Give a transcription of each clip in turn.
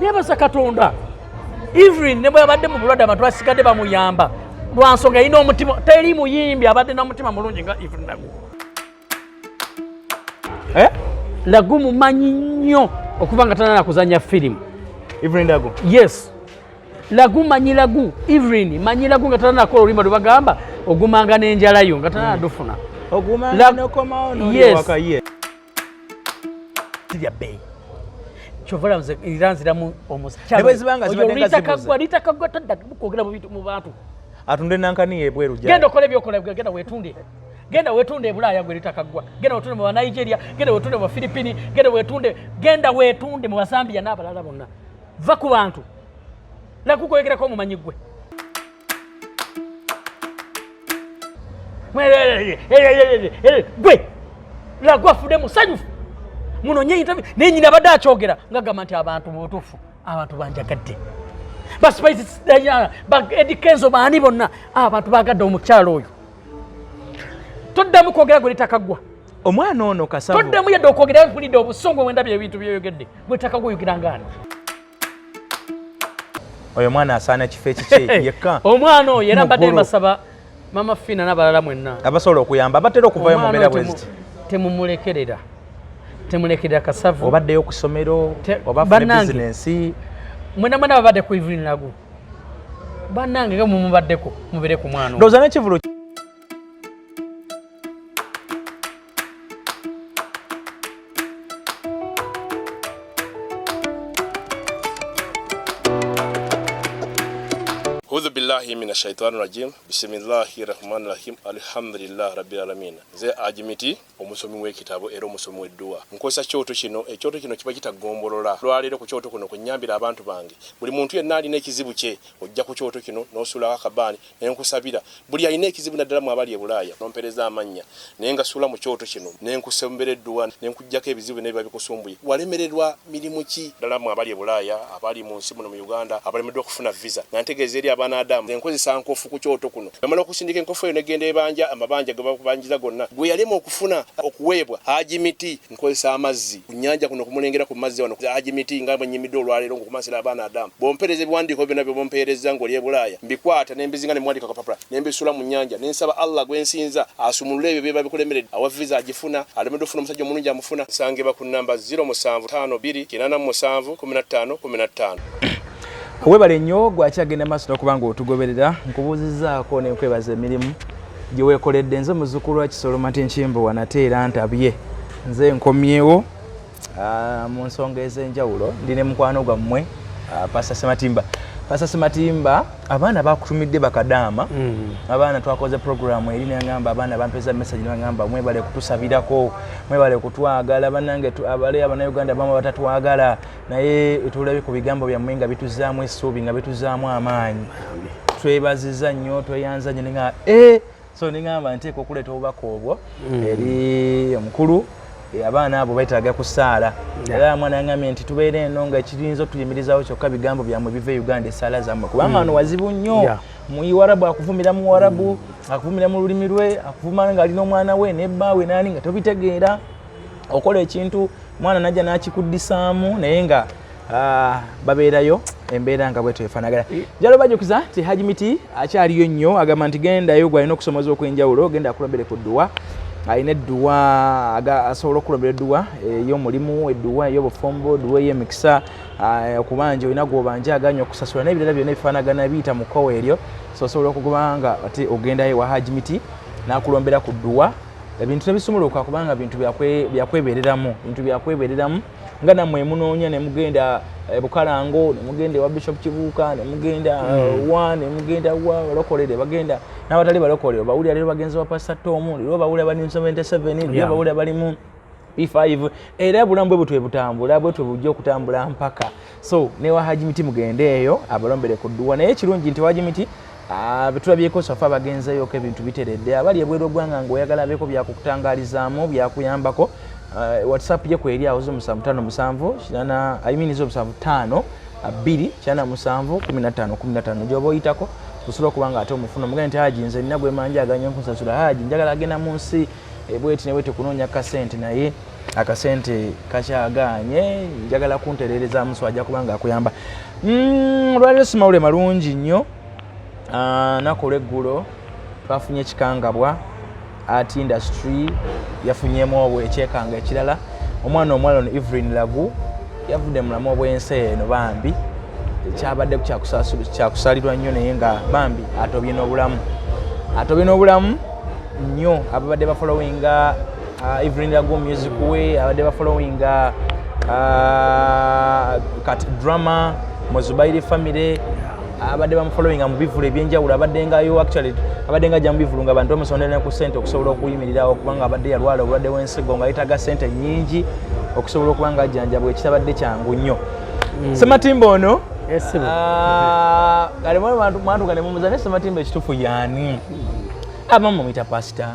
Nebaza Katonda. Evelyn ne bwe yabadde mu bulwadde abantu basigadde bamuyamba lwa nsonga yina omutima. Teri muyimbi abadde n'omutima mulungi nga Evelyn Lagu. Eh? Lagu mumanyi nnyo okuva nga tanana kuzanya firimu. Evelyn Lagu. Yes. Lagu manyi Lagu, Evelyn manyi Lagu nga tanana kola oluyimba lwe bagamba ogumanga n'enjala yo nga tanana dufuna. Ogumanga n'okomawo n'oli waka ye. Lya bbeeyi. Kyova olaba nze era nziramu omukyala. Ne bwe ziba nga zibadde nga zibuze. Rita Kaggwa tadda kwogera mu bintu mu bantu. Atunde nankani ebweru gy'ali. Genda okole by'okola, genda weetunde. Genda weetunde e Bulaaya gwe Rita Kaggwa. Genda weetunde mu ba Nigeria, genda weetunde mu ba Philippine, genda weetunde, genda weetunde mu ba Zambia n'abalala bonna. Va ku bantu. Lagu gweyogerako omumanyi ggwe. Gwe Lagu afudde musanyufu. Munonye interview naye nyina abadde akyogera ng'agamba nti abantu mu butuufu abantu banjagadde. Ba Spice Diana, ba Eddy Kenzo baani bonna abantu baagadde omukyalo oyo. Toddamu kwogera gwe Rita Kaggwa. Omwana ono Kasavu. Toddamu yadde okwogera, mpulidde obusungu bwe ndabye ebintu by'oyogedde. Gwe Rita Kaggwa oyogera ng'ani? Oyo mwana asaana kifo ekikye yekka. Omwana oyo era mbadde Mukulu. mbasaba Mama Fina n'abalala mwenna. Abasobola okuyamba abatera okuvayo mu Omwana mbeera oyo bwe ziti. Temumulekerera. Temulekerera Kasavu. Obaddeyo ku ssomero, oba afune Bannange. bizinensi. Mwena mwena babadde ku Evelyn Lagu. Bannange nga mumubaddeko mubeere ku mwana oyo. Ndowooza n'ekivvulu Audhu billahi minash shaitani rajim. Bismillahir rahmanir rahim. Alhamdulillah rabbil alamin. Nze Ajimiti, omusomi w'ekitabo era omusomi w'edduwa. Nkozesa kyoto kino, ekyoto kino kiba kitagombolola. Lwaleero ku kyoto kuno kunnyambira abantu bange. Buli muntu yenna alina ekizibu kye, ojja ku kyoto kino n'osuulako akabaani ne nkusabira. Buli alina ekizibu naddala mu abali e Bulaaya, n'ompeereza amannya naye ngasuula mu kyoto kino ne nkusembera edduwa ne nkuggyako ebizibu byonna ebiba bikusumbuye. Walemererwa mirimu ki? Ddala mu abali e Bulaaya, abali mu nsi muno mu Uganda abalemeddwa okufuna visa, nga ntegeeza eri abaana Adamu, nze nkozesa nkofu ku kyoto kuno. Bwemala okusindika enkofu eyo negenda ebanja amabanja ge bakubanjiza gonna. Gwe yalema okufuna okuweebwa Haji Miti, nkozesa amazzi ku nnyanja kuno okumulengera ku mazzi wano Haji Miti nga bwe nnyimiddwa olwaleero ng'okumansira abaana Adamu. Bw'ompeereza ebiwandiiko byonna by'oba ompeerezza ng'oli e Bulaaya, mbikwata ne mbizinga ne mbiwandiika ku kapapula ne mbisuula mu nnyanja ne nsaba Allah gwe nsinza asumulule ebyo ebiba bikulemeredde. Awa visa agifuna, alemeddwa okufuna omusajja omulungi amufuna. Nsangibwa ku nnamba ziro musanvu ttaano bbiri kinaana mu musanvu kumi na ttaano kumi na ttaano. Webale nnyo gwakyagenda maaso n'okuba ng'otugoberera, nkubuuzizzaako ne nkwebaza emirimu gye weekoledde. Nze muzzukulu wa Kisolo Mati Nkimbo nate era ntabye nze nkomyewo mu nsonga ez'enjawulo. Ndi ne mukwano gwammwe Pastor Sematimba. Pastor Sematimba, abaana bakutumidde bakadaama. Abaana twakoze program eri nengamba abaana bampeza message nengamba mwebale kutusabirako, mwebale kutwagala bannange, abale abannayuganda bamu batatwagala, naye tulabye ku bigambo byammwe nga bituzaamu essuubi, nga bituzaamu amaanyi. Twebaziza nnyo, tweyanza nnyo. Nenga so nengamba nteeka okuleeta obubaka obwo eri omukulu. Abaana abo beetaaga kusaala. Era mwana yangambye nti tubeere eno nga ekiyinza otuyimirizaawo kyokka bigambo byammwe biva e Uganda, essaala zammwe, kubanga wano wazibu nnyo. Muwarabu akuvumira mu Warabu, akuvumira mu lulimi lwe, akuvuma ng'alina omwana we nebbaawe nani nga tobitegeera. Okola ekintu mwana najja n'akikuddisaamu, naye nga babeerayo embeera nga bwetyo efaanagana. Njagala bajukiza nti Haji Miti akyaliyo nnyo, agamba nti gendayo gwalina okusomoza okw'enjawulo, genda akulombere ku dduwa. Alina edduwa, asobola okukulombera edduwa ey'omulimu, edduwa ey'obufumbo, edduwa ey'emikisa, okubanja olina gw'obanja aganya okusasula n'ebirala byonna ebifaanagana biyita mu kkowa eryo. So osobola okugoba nga ate ogendayo ewa Haji Miti n'akulombera ku dduwa, ebintu tebisumuluka, kubanga bintu byakwebereramu, bintu byakwebereramu nga nammwe munoonya ne mugenda e Bukalango, ne mugenda ewa Bishop Kibuuka, ne mugenda wa, ne mugenda wa balokolere, bagenda n'abatali balokole. Obawulira leero bagenze wa Pastor Tom, leero bawulira bali mu 77, leero bawulira bali mu P5. Era bulamu bwe butwe butambula bwe bujja okutambula mpaka. So ne wa Haji Miti mugende eyo abalombere ku dduwa. Naye ekirungi nti Haji Miti betulabyeko safa abagenzeeyoko ebintu biteredde. Abali ebweru ogwanga ng'oyagala abeeko byakukutangalizaamu, byakuyambako, WhatsApp ye kweri awo 0757 8, I mean 0752 8715 15, gyoba oyitako osobola okuba nga ate omufuna omugende nti Haji, nze nina gwe manja aganya nkusasula. Haji, njagala agenda mu nsi bweti ne bweti kunoonya kasente, naye Akasente kakyagaanye, njagala kuntereerezaamu, so ajja kuba nga akuyamba. Olwaleero si mawulire malungi nnyo. Naku olweggulo twafunye ekikangabwa, art industry yafunyemu obwo ekyekanga ekirala. Omwana omuwala ono Evelyn Lagu yavudde mu bulamu obw'ensi eno. Bambi kyabadde kyakusalirwa nnyo, naye nga bambi atobye n'obulamu, atobye n'obulamu nnyo. Ababadde bafollowinga Evelyn Lagu music we, abadde bafollowinga kati drama mu Zubairi family, abadde bamufollowinga mu bivulu ebyenjawulo, abadde ngayo, actually abadde nga ajja mu bivulu nga abantu bamusondera ne ku ssente okusobola okuyimirirawo, kubanga abadde yalwala obulwadde bw'ensigo nga yeetaaga ssente nnyingi okusobola okuba nga ajjanjabwa, ekitabadde kyangu nnyo. Sematimba ono Yes, sir. Kale mwatuka ne mumuza ne Sematimba ekituufu yaani? Abamu bamuyita pasita,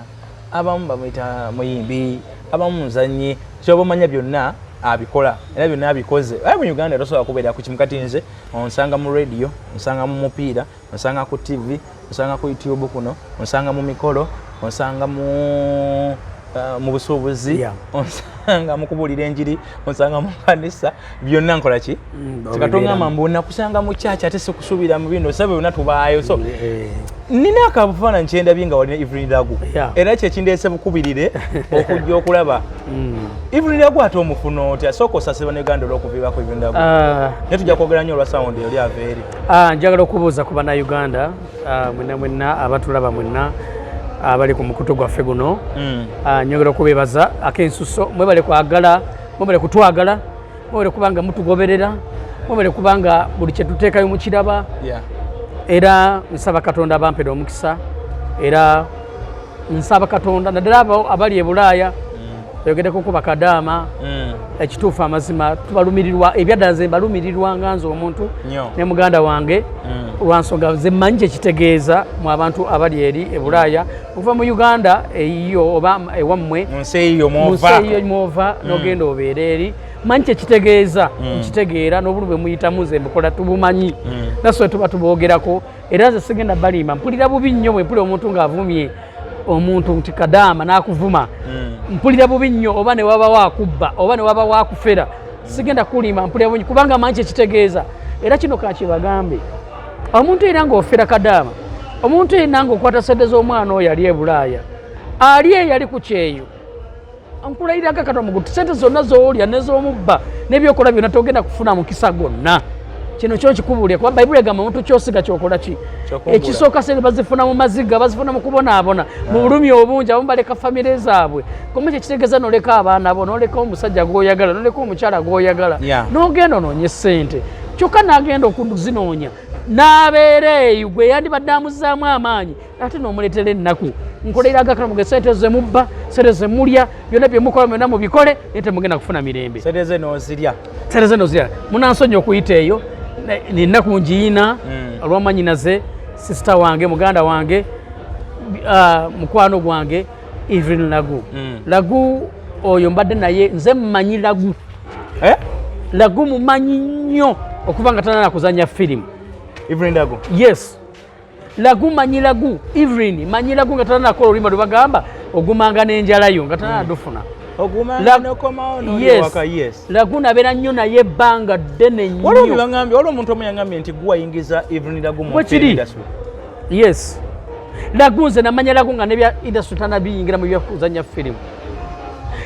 abamu bamuyita muyimbi, abamu muzanyi. Kyoba omanya byonna abikola era byonna abikoze. Aye mu Uganda tosobola kubeera ku kimu. Kati nze onsanga mu radio, onsanga mu mupiira, onsanga ku TV, onsanga ku YouTube kuno, onsanga mu mikolo, onsanga mu busuubuzi, onsanga mu kubuulira enjiri, onsanga mu kanisa, byonna nkola ki. Tikatongamba mbu nakusanga mu kyaki ate sikusuubira mu bino, sabe byonna tubaayo. So nina akabufaananyi kyendabye nga walina Evelyn Lagu, era kyekindeese bukubirire okujja okulaba Evelyn Lagu. Ate omufuna otya? Sooka osasire Bannayuganda olw'okuviibako Evelyn Lagu, naye tujja kwogera nnyo olwa sound oli ava eri. Njagala okubuuza ku Bannayuganda mwenna mwenna abatulaba, mwenna abali ku mukutu gwaffe guno. Nyongera okubeebaza ak'ensuso. Mwebale kwagala, mwebale kutwagala, mwebale kubanga mutugoberera, mwebale kubanga buli kyetuteekayo mukiraba. Era nsaba Katonda abampere omukisa, era nsaba Katonda naddala abo abali e Bulaaya, oyogereko ku bakadaama. Ekituufu amazima tubalumirirwa, ebyaddala nze mbalumirirwa nga nze omuntu ne muganda wange, lwansonga nze mmanyi kyekitegeeza mu abantu abali eri e Bulaaya okuva mu Uganda eyiyo oba ewammwe, mu nsi eyiyo mu nsi mwova. Eyiyo mwova n'ogenda obeera eri, manyi kyekitegeeza, nkitegeera n'obulu bwe muyitamu nze mbukola tubumanyi, naso tuba tuboogerako. Era nze sigenda balimba, mpulira bubi nnyo bwe mpulira omuntu ng'avumye omuntu nti kadaama n'akuvuma. Mpulira bubi nnyo, oba ne wabawo akubba oba ne wabawo akufera, sigenda kulimba, mpulira bubi kubanga manyi kyekitegeeza. Era kino kakibagambe, omuntu era ng'ofera kadaama, omuntu yenna ng'okwata sente z'omwana oyo ali e Bulaaya, ali eyo ali ku kyeyo, nkulayirako Katonda mugutu, sente zonna z'olya nez'omubba n'ebyokola byonna togenda kufuna mukisa gwonna. Kino kyo nkikubuulira kuba Bayibuli egamba omuntu kyosiga kyokola ki? Kyokungula. Ekisooka sente bazifuna mu maziga, bazifuna mu kubonaabona, mu bulumi obungi. Abamu baleka famire zaabwe. Koma kyekitegeeza noleka abaana bo, noleka omusajja gw'oyagala, noleka omukyala gw'oyagala, n'ogenda onoonye sente, kyokka n'agenda okuzinoonya n'abeera eyo gwe yandibadde amuzzaamu amaanyi, ate n'omuleetera ennaku. Nkolera agakalamuge, sente zemubba, sente zemulya, byonna byemukola byonna mubikole, naye temugenda kufuna mirembe. Sente ze n'ozirya. Sente ze nozirya. Munansonyi okuyita eyo nennaku ngiyina olwamanyinaze sisita wange, muganda wange, mukwano gwange Evelyn Lagu. Lagu oyo mbadde naye, nze mmanyi Lagu. Eh? Lagu mumanyi nnyo okuva nga tanana kuzanya firimu. Evelyn Lagu? Yes, Lagu manyi, Lagu Evelyn manyi Lagu nga tananakola oluyimba lwe bagamba ogumanga n'enjalayo, nga tananadufuna. Ogumanga nokomawo noliwaka, yes. Lagu nabeera nnyo naye ebbanga ddene Waliwo nnyo. Bibangambye, waliwo omuntu omu yangambye nti guwayingiza Evelyn Lagu mu Bwe film kiri. industry. Yes, Lagu nze namanya Lagu nga nebya industry tanabiyingira mu byakuzanya firimu.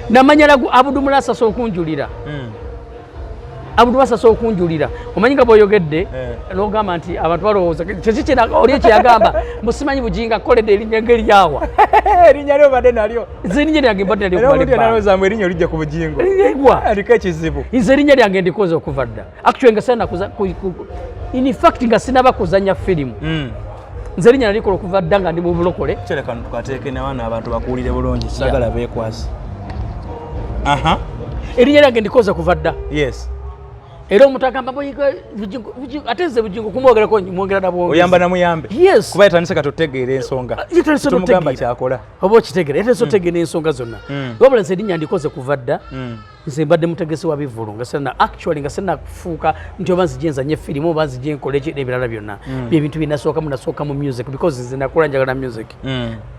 Namanya Lagu Abudu Mulasasa okunjulira. Abudu Basasa okunjulira, omanyi nga bw'oyogedde n'ogamba nti abantu balowooza kyeki oli ekyeyagamba musimanyi Bujinga akoledde erinnya ng'eryawa. Erinnya lyo badde nalyo. Nze erinnya lyange mbadde nalyo Era okumala omuntu ebbanga. yanalowooza mbu erinnya olijja ku Bujingo. Egwa. Aliko ekizibu. Nze erinnya lyange ndikoze okuva dda. Actually nga sina kuza in fact nga sinaba kuzanya firimu. Nze erinnya nalikola okuva dda nga ndi mu bulokole. Kyereka tukateeke nawana abantu bakuwulire bulungi, sagala beekwase. Aha. Erinnya lyange ndikoze kuva dda. Era omuntu agamba Bujingo, ate nze Bujingo kumwogerako mwogera na bwogezi. Oyamba namuyambe. Yes. Kuba yatandise kati otegeera ensonga. Yatandise Tumugamba n'otegeera. kyakola. Oba okitegeera, yatandise otegeera ensonga zonna. Wabula nze erinnya ndikoze kuva dda. Nze mbadde mutegesi wa bivvulu nga sina, actually nga sina kufuuka nti oba nzije nzanye firimu oba nzije nkole ki n'ebirala byonna. Byebintu bye nasookamu, nasooka mu music because nze nakula njagala music.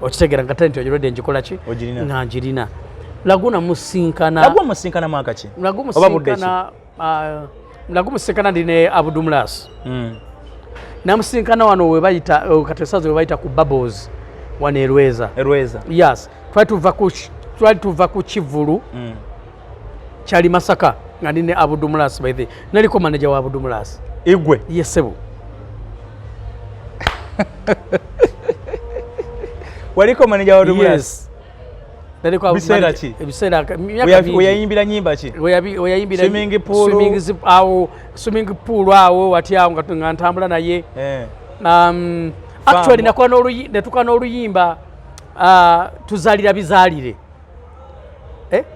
Okitegeera nga talent already ngikola ki? Ogirina. Nga njirina. Lagu namusinkana. Lagu omusinkana mwaka ki? Lagu Oba budde ki? musinkana, Lagu musinkana ndi ne Abdumlas. Namusinkana wano we bayita, kati esazo we bayita ku Bubbles wano e Lweza. E Lweza. Yes, twali tuva ku kivulu kyali Masaka nga ndi ne Abdumlas. By the naliko manager wa Abdumlas. Igwe? Yes, sebo. Waliko manager wa Abdumlas? Yes. Naliko Biseera manager- ki? Ebiseera myaka mingi. Weyayimbira nyimba ki? Weyayimbira Swimming pool. Swimming awo, swimming pool awo wati awo nga ntambula naye. Actually nakola netuka n'oluyimba, tuzaalira bizaalire.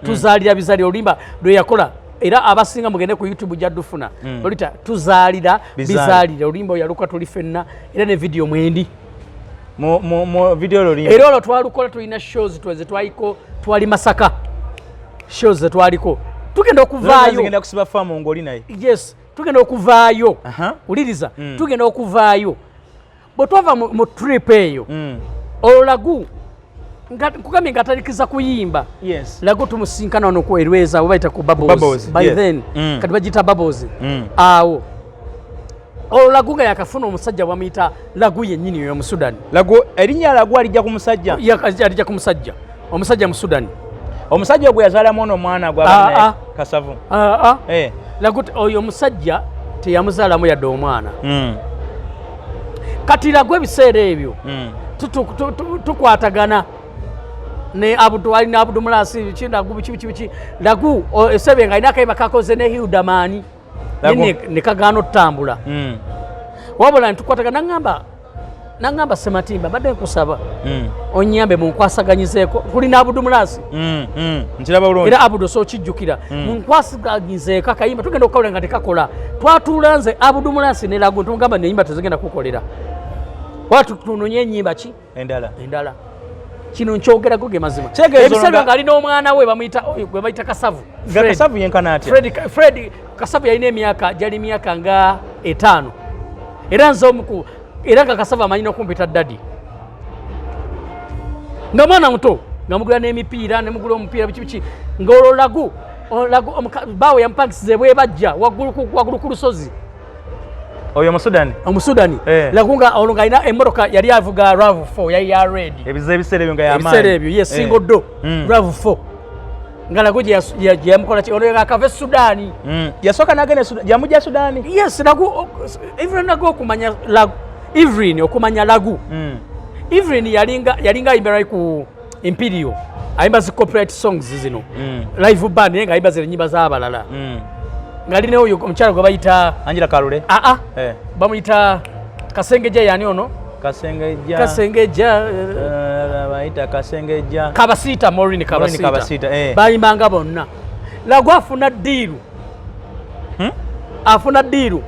Tuzaalira bizaalire, oluyimba lwe yakola, era abasinga mugende ku YouTube jaddufuna. Oluyita tuzaalira Bizaalire. bizaalire, oluyimba yaluka tuli ffenna, era ne video mwendi. Mu video oluyimba. Era olwo twalukola tulina shows tweze twaliko, twali Masaka, shows zetwaliko tugenda okuvaayo. Zigenda kusiba faamu ng'oli naye. Yes, tugenda okuvaayo. Wuliriza, tugenda okuvaayo, bwe twava mu trip eyo, olwo Lagu nkugambye nga atalikiza kuyimba. Lagu tumusinkana wano ku Erweza we bayita ku Bubbles, Bubbles, by then kati bagiyita Bubbles. Awo olwo Lagu nga yakafuna omusajja bamuyita Lagu yennyini, oyo Omusudani. Lagu, erinnya Lagu alijja ku musajja? Alijja ku musajja, omusajja Musudani. Omusajja ogwo yazaalamu ono omwana Ah, gwaba naye ah. Kasavu? Ah, ah. Eh. Lagu oyo omusajja teyamuzaalamu yadde omwana. Kati Lagu ebiseera ebyo tukwatagana ne Abudu, alina Abudu Mulasi biki, Lagu biki biki biki. Lagu esebe nga alina akayimba kakoze ne Hildamani Lagu. ne kagaana otutambula. Wabula ntukwatagana, naŋŋamba, "Sematimba, mbadde nkusaba onyambe munkwasaganyizeeko tulina Abudu Mulasi." Nkiraba bulungi. Era Abudu osobola okijjukira, munkwasaganyizeeko akayimba tugenda okukakola nga tekakola. Twatuula nze, Abudu Mulasi ne Lagu, tumugamba neyimba tezigenda kukolera, watu tunonye enyimba ki endala. Endala. Kino nkyogerako ge mazima. Kitegeeza Ebiseera nga alina omwana we bamuyita, oyo gwe bayita Kasavu. Nga Fred. Kasavu yenkana atya? Fred Kasavu yalina emyaka, gyali myaka nga 5, era nze omuku, era nga Kasavu amanyi n'okumpita daddy, nga mwana muto, nga mugula n'emipiira, nemugula omupiira biki biki, nga olwo Lagu Lagu baawe yamupangisize bwebajja waggulu ku lusozi. Oyo Omusudani? Omusudani. Eh. Lagu nga olwo ng'alina emmotoka, yali avuga RAV4, yali ya red. Ebiseera ebyo nga yamaanyi. Ebiseera ebyo ye single door RAV4, nga Lagu gye yamukola ki, ono akava e Sudaani. Yasooka n'agenda e yamujja Sudaani? Yes, Lagu Evelyn, Lagu okumanya Lagu, Evelyn okumanya Lagu, Evelyn yalinga ayimbira ku Imperial, ayimba zi copyright songs zino, live band, naye nga ayimba zino enyimba z'abalala, ng'alina oyo omukyala gwe bayita Angela Kalule? Aa. Eh. Bamuyita Kasengeja, yani ono. Kasengejja. Kasengeja. Bayita Kasengejja. Kabasiita, Maureen Kabasiita. Kabasiita, eh. Bayimbanga bonna. Lagu afuna deal. Afuna deal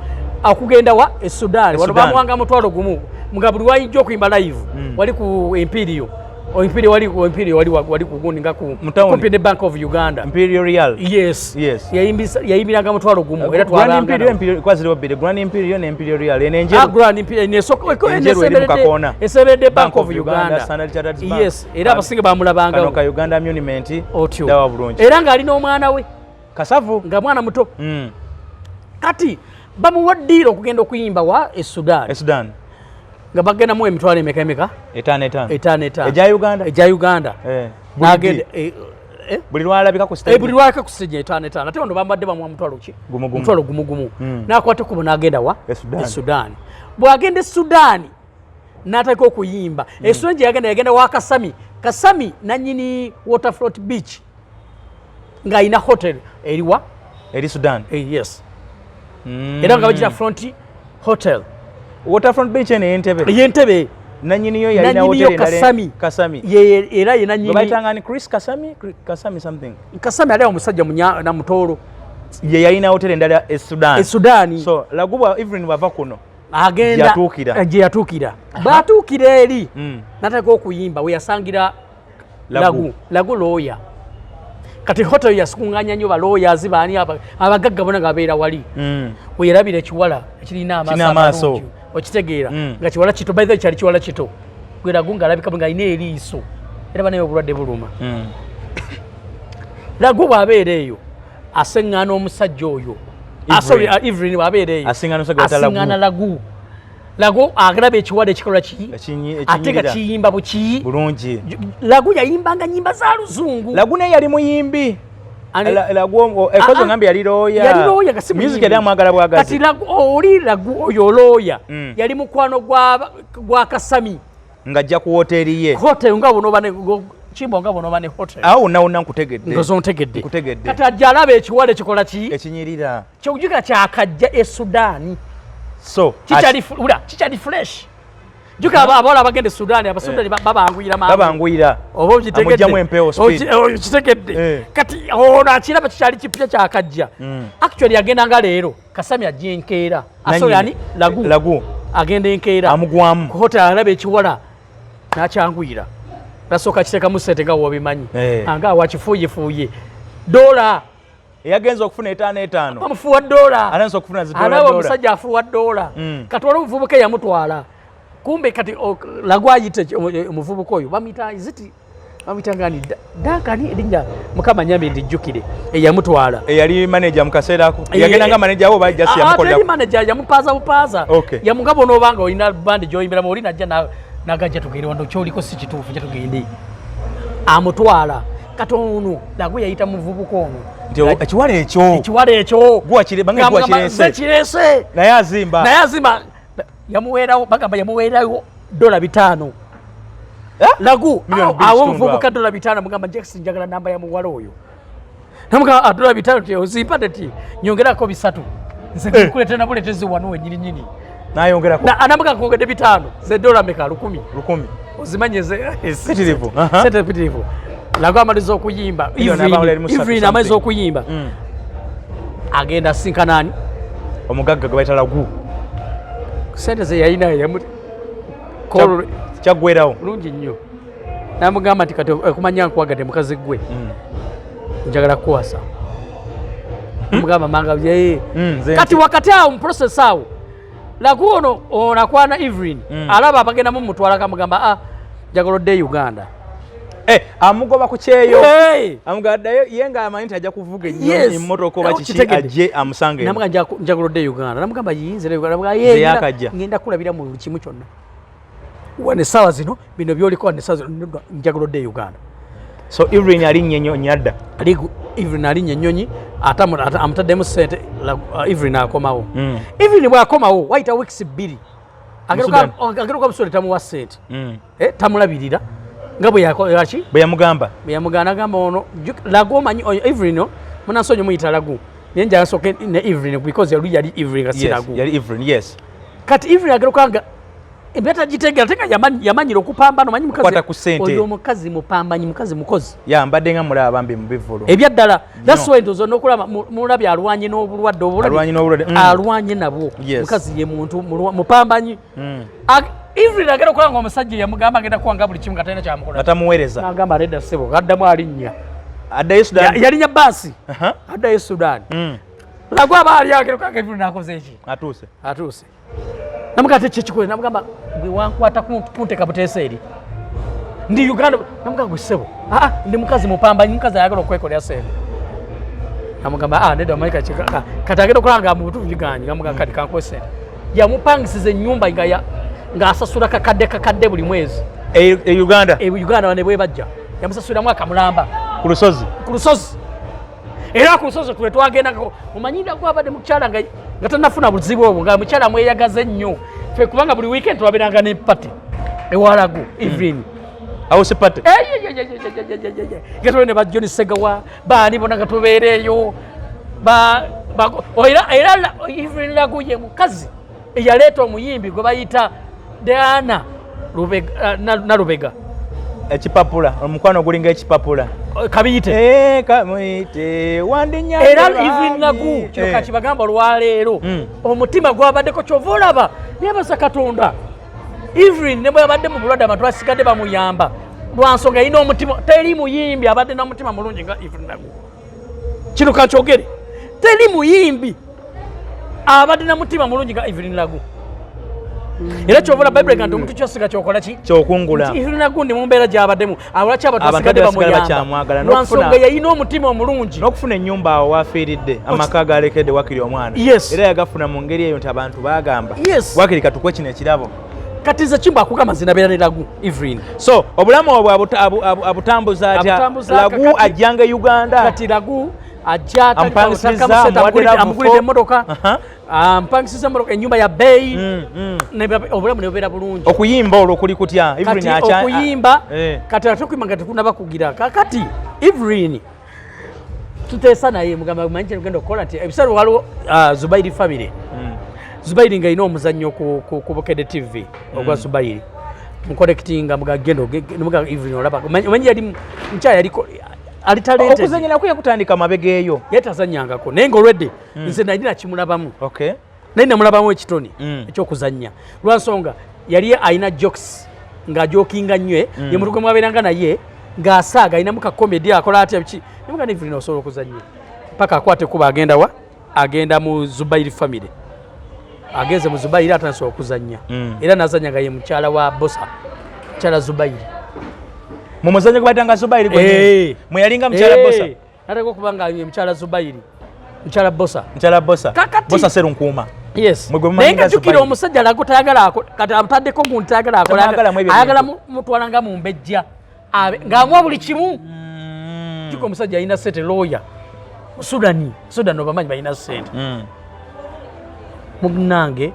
okugenda wa e Sudan. E Wano Sudan. bamuwanga 10,000 nga buli wayinja okuyimba live. Wali ku Imperial, o Imperial, wali ku Imperial, wali ku gundi nga ku Mu town. kumpi ne Bank of Uganda. Imperial Real. Yes. Yes. Yayimbiranga 10,000 era Grand twabanga Imperial, nabo. Imperial kwa ziriwo bbiri, Grand Imperial ne Imperial Real. Eno Ah, enjeru. Grand Imperial Enjeru eri mu kakoona. esemberedde Bank of Uganda. Standard Chartered Bank. Yes, era abasinga bamulabanga. Kano ka Uganda Monument. Otyo. Dawa bulungi. Era ng'alina omwana we. Kasavu. Nga mwana muto. Kati bamuwa deal okugenda okuyimba wa e Sudan. E Sudan. Nga bagendamu emitwalo emeka emeka? 5 5. 5 5. Egya Uganda? Egya Uganda. Eh. N'agenda eh? Buli lwalabika ku stage. Buli lwalabika ku stage 5 5. Ate bano bambadde bamuwa mutwalo ki? Gumu gumu. Mutwalo gumu gumu. N'akwata ekkubo n'agenda wa? E Sudan. E Sudan. Bw'agenda e Sudan n'atandika okuyimba. E Sudan gye yagenda, yagenda wa Kasami. Kasami nannyini Waterfront Beach, ng'alina hotel eriwa? Eri Sudan. Yes. Era nga bagira Front Hotel. Waterfront Beach eno ey'Entebbe. Ey'Entebbe. Nannyiniyo yalina Nannyiniyo hotel endala. Kasami. Kasami. Ye era ye Gwe nannyini. bayitanga ni Chris Kasami, Kasami something. Kasami ali awo, omusajja na mutoolo. Ye yalina hotel endala e Sudan. E Sudan. So Laguba Evelyn bw'ava kuno. Agenda Yatuukira. Gye yatuukira. Bw'atuukira eri n'atandika okuyimba, we yasangira Lagu. Lagu, Lagu lawyer. Kati hotel yasikuŋŋaanya nnyo ba lawyers, baani, abagagga bonna nga babeera wali. We yerabira ekiwala ekirina amaaso Kirina amaaso. amalungi, okitegeera? Nga kiwala kito, by the way kyali kiwala kito, gwe Lagu ng'alabika ng'alina eriiso, era banaye obulwadde buluma. Lagu bw'abeera eyo aseŋŋaana omusajja oyo. Ah, sorry, Evelyn bw'abeera eyo asiŋŋaana Lagu. Lagu alaba ekiwala ekikolwa ki ate nga kiyimba buki bulungi. Lagu yayimbanga nyimba za luzungu. Lagu naye yali muyimbi. Lagu ekozo ngambi yali lawyer. Yali lawyer kasi music yali amwagala bwagazi. Kati Lagu oli Lagu oyo lawyer yali mukwano gwa Kasami ng'ajja ku hoteli ye. Hotel nga buno bane chimbo nga buno bane hotel. Awo nawo nkutegedde. Ngozo ntegedde. Nkutegedde. Kati ajja alaba ekiwala ekikola ki? Ekinyirira. Kyokujjuka kyakajja e Sudan. So kikyali fresh. Juka abawala abagenda e Sudan, Abasudani babanguyira mangu. Babanguyira. Oba okitegedde. Amugyamu empewo speed. Okitegedde. Kati ono akiraba kikyali kipya kyakajja. Actually agenda nga leero Kasami ajja enkeera. Sorry ani Lagu. Lagu. Agenda enkeera. Amugwamu. Ku hotel alaba ekiwala n'akyanguyira. Nasooka kiteekamu ssente nga w'obimanyi. Anga wakifuuyefuuye. Dola. Eyagenza okufuna 55. Bamufuwa dola. Anaanza okufuna zidola. Alaba omusajja afuwa dola. Kati waliwo omuvubuka eyamutwala. Kumbe kati Lagu ayite omuvubuka oyo bamuyita iziti bamuyita ngani Duncan erinnya Mukama nyambe ndijjukire eyamutwala. Eyali manager mu kaseera ako. Yagenda nga manager wo bajja si yamukolera. Ateri manager yamupaaza bupaaza. Yamugaba onoobanga olina bandi gy'oyimbiramu oli najja nagajja tugende wano kyoliko si kituufu kye tugende. Amutwala. Kati ono Lagu yayita muvubuka ono. Ekiwala ekyo. Ekiwala ekyo. Gwa kirese. Naye azimba. Naye azimba. Yamuweerawo bagamba yamuweerawo $5. Lagu awo omuvubuka $5 mugamba Jackson njagala namba ya muwala oyo. Namugamba $5 ti ozimpa ti nyongerako 3. Nze nkuleetera na buleetezi wano wennyini nnyini. Nayongerako. Anamugamba kwongedde 5 ze dola meka 1000. 1000. Ozimanye ze pitirivu. Sente pitirivu. Lagu amaliza okuyimba. Evelyn amaliza okuyimba. Agenda asinkana ani? Omugagga gwe bayita Lagu. Sente ze yalina kyaggwerawo. Bulungi nnyo. Namugamba nti kati okumanya nkwagadde mukazi gwe. Njagala kukuwasa. Namugamba manga ye. Kati wakati awo mu process awo Lagu ono akwana Evelyn alaba abagenda mumutwala kamugamba njagala odde Uganda. Amugoba ku kyeyo. Amugaddayo ye nga amanyi nti ajja kuvuga ennyonyi emmotoka oba kiki ajje amusange. Namugamba njagala odde Uganda. Namugamba yinze Uganda. Namugamba ye ngenda kulabira mu buli kimu kyonna. Wane essaawa zino bino by'oliko wane essaawa zino njagala odde Uganda. So Evelyn alinnya ennyonyi adda. Evelyn alinnya ennyonyi ate amutaddemu ssente Evelyn akomawo. Evelyn bw'akomawo wayita weeks 2 ageruka Musudani tamuwa ssente. Tamulabirira nga bwe yakola bwe yamugamba. Bwe yamugamba agamba ono Lagu omanyi Evelyn munansonyi muyita Lagu. Naye njagala nsooke ne Evelyn because yali Evelyn nga si Lagu. Yali Evelyn, yes. Kati Evelyn ageruka nga embeera tagitegera ate nga yamanyira okupambana omanyi mukazi oyo omukazi mupambanyi mukazi mukozi. Ya mbadde nga mulaba bambi mu bivvulu. Ebyaddala that's why ndozo n'okulaba mulabye alwanye n'obulwadde obulwadde. Alwanye nabwo. Mukazi ye muntu mupambanyi. Evelyn agenda okulaba nga omusajja yamugamba agenda kuwanga buli kimu nga talina kyamukola. Atamuweereza. N'agamba nedda ssebo addamu alinnya. Addayo Sudan. Yalinnya bbaasi. Addayo Sudan. Lagu aba ali ageruka nga Evelyn akoze eki? Atuuse. Atuuse. Namugamba ate kyekikole namugamba gwe wankwata kunteeka buteesa eri. Ndi Uganda namugamba gwe ssebo. Ndi mukazi mupambanyi mukazi ayagala okwekolera ssente. Namugamba nedda omanyi kati agenda okulaba nga mu butuufu bigaanyi namugamba kati kankuwe ssente. Yamupangisiza ennyumba ng'asasula kakadde buli mwezi. E Uganda? E Uganda ne bwe bajja. Yamusasuliramu akamulamba. Ku lusozi? Ku lusozi. Era ku lusozi twe twagendako omanyi Lagu abadde mukyala nga tannafuna buzibu obwo nga mukyala mweyagaze nnyo. Ffe kubanga buli weekend twabeeranga ne party ewa Lagu Evelyn. House party. Nga tubeera ne ba John Segawa baani bonna nga tubeera eyo. Era Evelyn Lagu ye mukazi eyaleeta omuyimbi gwe bayita Diana Nalubega. Ekipapula, omukwano gulinga ekipapula. Kabiyite. Kamuyite, wandinyambye. Era Evelyn Lagu kino kakibagamba olwaleero. Omutima gwabaddeko kyova olaba neebaza Katonda. Evelyn ne bwe yabadde mu bulwadde abantu basigadde bamuyamba. Lwa nsonga yalina omutima, teri muyimbi abadde n'omutima mulungi nga Evelyn Lagu. Kino kankyogere. Teri muyimbi abadde na mutima mulungi nga Evelyn Lagu. Era kyova olaba Bayibuli egamba nti omuntu kyosiga kyokola ki? Kyokungula. Nti gundi mu mbeera gy'abaddemu, awo lwaki abantu Abantu basigadde basigala bamuyamba? bakyamwagala, Lwa nsonga yalina omutima omulungi. N'okufuna ennyumba awo wafiiridde, amaka galekedde wakiri omwana. Era yagafuna mu ngeri eyo nti abantu bagamba, wakiri katukwe kino ekirabo. Kati nze Kimbo akugamba nze nabeera ne Lagu Evelyn. So obulamu obwo abutambuza atya? Abutambuza Lagu ajjanga e Uganda. Kati Lagu ajja Amupangisizza, atandika amuwadde Lavu amugulidde fo. emmotoka. Ampangisiza emmotoka, ennyumba ya bbeeyi. Obulamu ne bubeera bulungi. Okuyimba olwo kuli kutya? Evelyn Kati okuyimba, kati ate okuyimba nga tekunaba kugira. Kakati Evelyn tuteesa naye, mugamba manyi kyetugenda okukola nti ebiseera waliwo Zubairi family. Zubairi nga alina omuzannyo ku Bukedde TV ogwa Zubairi, nkolekitinga mugagenda muga Evelyn olaba omanyi yali mukyala yaliko ali talented. Okuzannya nakwo yakutandika mabega eyo? Ye tazannyangako, naye ng'olwedde nze nali nakimulabamu. Naye namulabamu ekitone ekyokuzannya, lwansonga yali alina jokes, ng'ajokinga nnyo. Ye muntu gwe mwabeeranga naye ng'asaaga, alinamu ka comedy, akola atya biki. Nemuga Evelyn osobola okuzannya, paka akwata ekkubo agenda wa? Agenda mu Zubairi family. Agenze mu Zubairi, atandise okuzannya. Era nazannya nga ye mukyala wa Bosa, mukyala Zubairi. Mu muzannyo gwe batanga Zubairi gwennyini? Mwe yalinga mukyala Bosa? Nateka okuba nga ye mukyala Zubairi, mukyala Bosa. Mukyala Bosa. Kakati Bosa Serunkuuma. Yes. Mwe gwe Naye mumanyi nga nga jjukira Zubairi. omusajja Lago tayagala kati amutaddeko gundi tayagala akola. Tamwagala mu ebyo Ayagala bintu. mutwala nga mumbejja. Ng'amuwa buli kimu. Jjukira omusajja alina ssente, lawyer. Sudani, Sudan obamanyi balina ssente. Munnange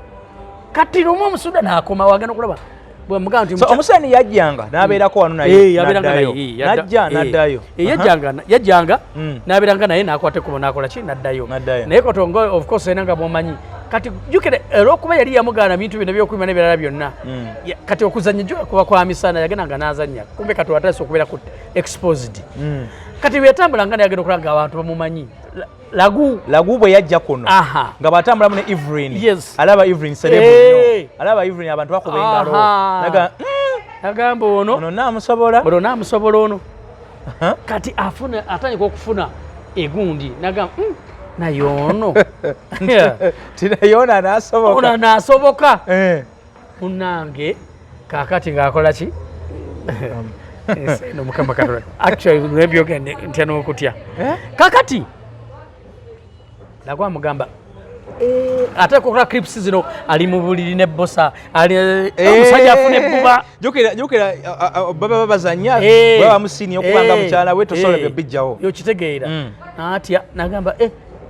kati lumu Omusudani akoma wagenda okulaba bwe mugamba nti So Omusudani yajjanga n'abeerako wano naye yabeeranga n'addayo. naye, N'ajja n'addayo. Yajjanga n'abeeranga naye, n'akwata ekkubo n'akola ki, n'addayo. N'addayo. Naye Kotongo of course era nga bw'omanyi kati jjukira olw'okuba yali yamugaana bintu bino by'okuyimba n'ebirala byonna. Kati okuzannya jjo kuba kwa misana, yagendanga n'azannya, kumbe kati watandise okubeera ku exposed. Kati bwe yatambulanga naye agenda okulaba nga abantu bamumanyi. Lagu. Lagu bwe yajja kuno nga bw'atambulamu ne Evelyn, alaba Evelyn celeb nnyo, alaba Evelyn abantu bakuba engalo. Naga, Agamba ono ono naamusobola. Ono naamusobola ono. Kati afuna, atandika okufuna egundi, nagamba, naye ono Tinaye ono anaasoboka. Ono anaasoboka. Munange kakati ng'akola ki? Ensi eno, Mukama Katonda, actually nebyogende ntya n'okutya. Kakati Lagu amugamba, ate okukola clips zino ali mu buliri ne Bosa ali omusajja afuna ebbuba. Jjukira baba babazanya, baba bamusiini okuba nga mukyala we, tosobola byobijjawo. Yokitegeera. Atya nagamba,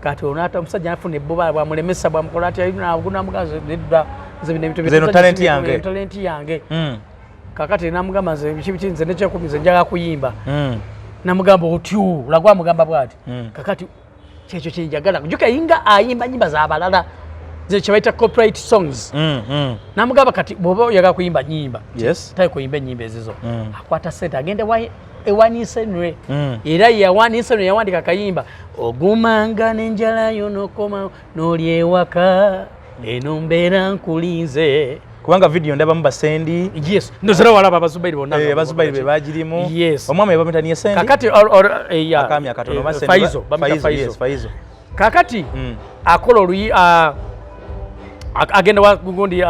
kati ono ate omusajja afuna ebbuba, bwamulemesa bwamukola atya, namugaza nedda, nze bino ebintu Nze eno talent yange. Talent yange. Kakati namugamba nze biki biki, nze nekyekumi, nze njagala kuyimba. Namugamba otyu, Lagu amugamba bwati, kakati kyekyo kyenjagala. Juka yinga ayimba nyimba zabalala, ze kyebayita copyright songs. Namugamba kati bw'oba oyagala kuyimba nyimba, tayi kuyimba enyimba ezizo. Akwata sente agende ewanisenwe. Era yawanisenwe yawandika akayimba ogumanga n'enjala yo nokoma n'oli ewaka eno mbeera nkulinze. Kubanga video ndabamu basendi. Yes, ndozera walaba Abazubairi bonna. Abazubairi be bagirimu. Yes. Omwami bamuyita niye Sendi. Kakati ya, Akaami akatono, Basendi Faizo, bamuyita Faizo, Faizo. yes, Faizo. Kakati akola oluyi, agenda wa gundi,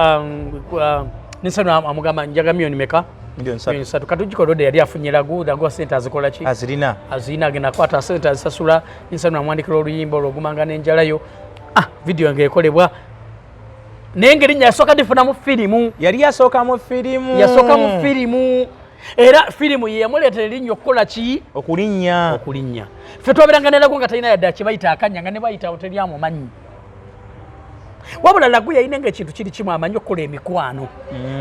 Nisano amugamba njaga miliyoni meka? Miliyoni 3. Miliyoni 3. Kati ojjukira olwedde yali afunye Lagu, Lagu sente azikola ki? Azirina. Azirina, agenda akwata sente azisasula. Nisano amwandikira oluyimba olwo ogumanga n'enjalayo. Video ng'ekolebwa naye ng'erinnya yasooka difunamu firimu. Yali yasookamu firimu. Yasookamu firimu, era firimu ye yamuleetera erinnya okukola ki? Okulinnya. Okulinnya. Ffe twabeeranga ne Lagu nga talina yadde akibayita akanya, nga ne bayitawo teryamumanyi. Wabula Lagu yalina nga ekintu kiri kimu, amanyi okukola emikwano,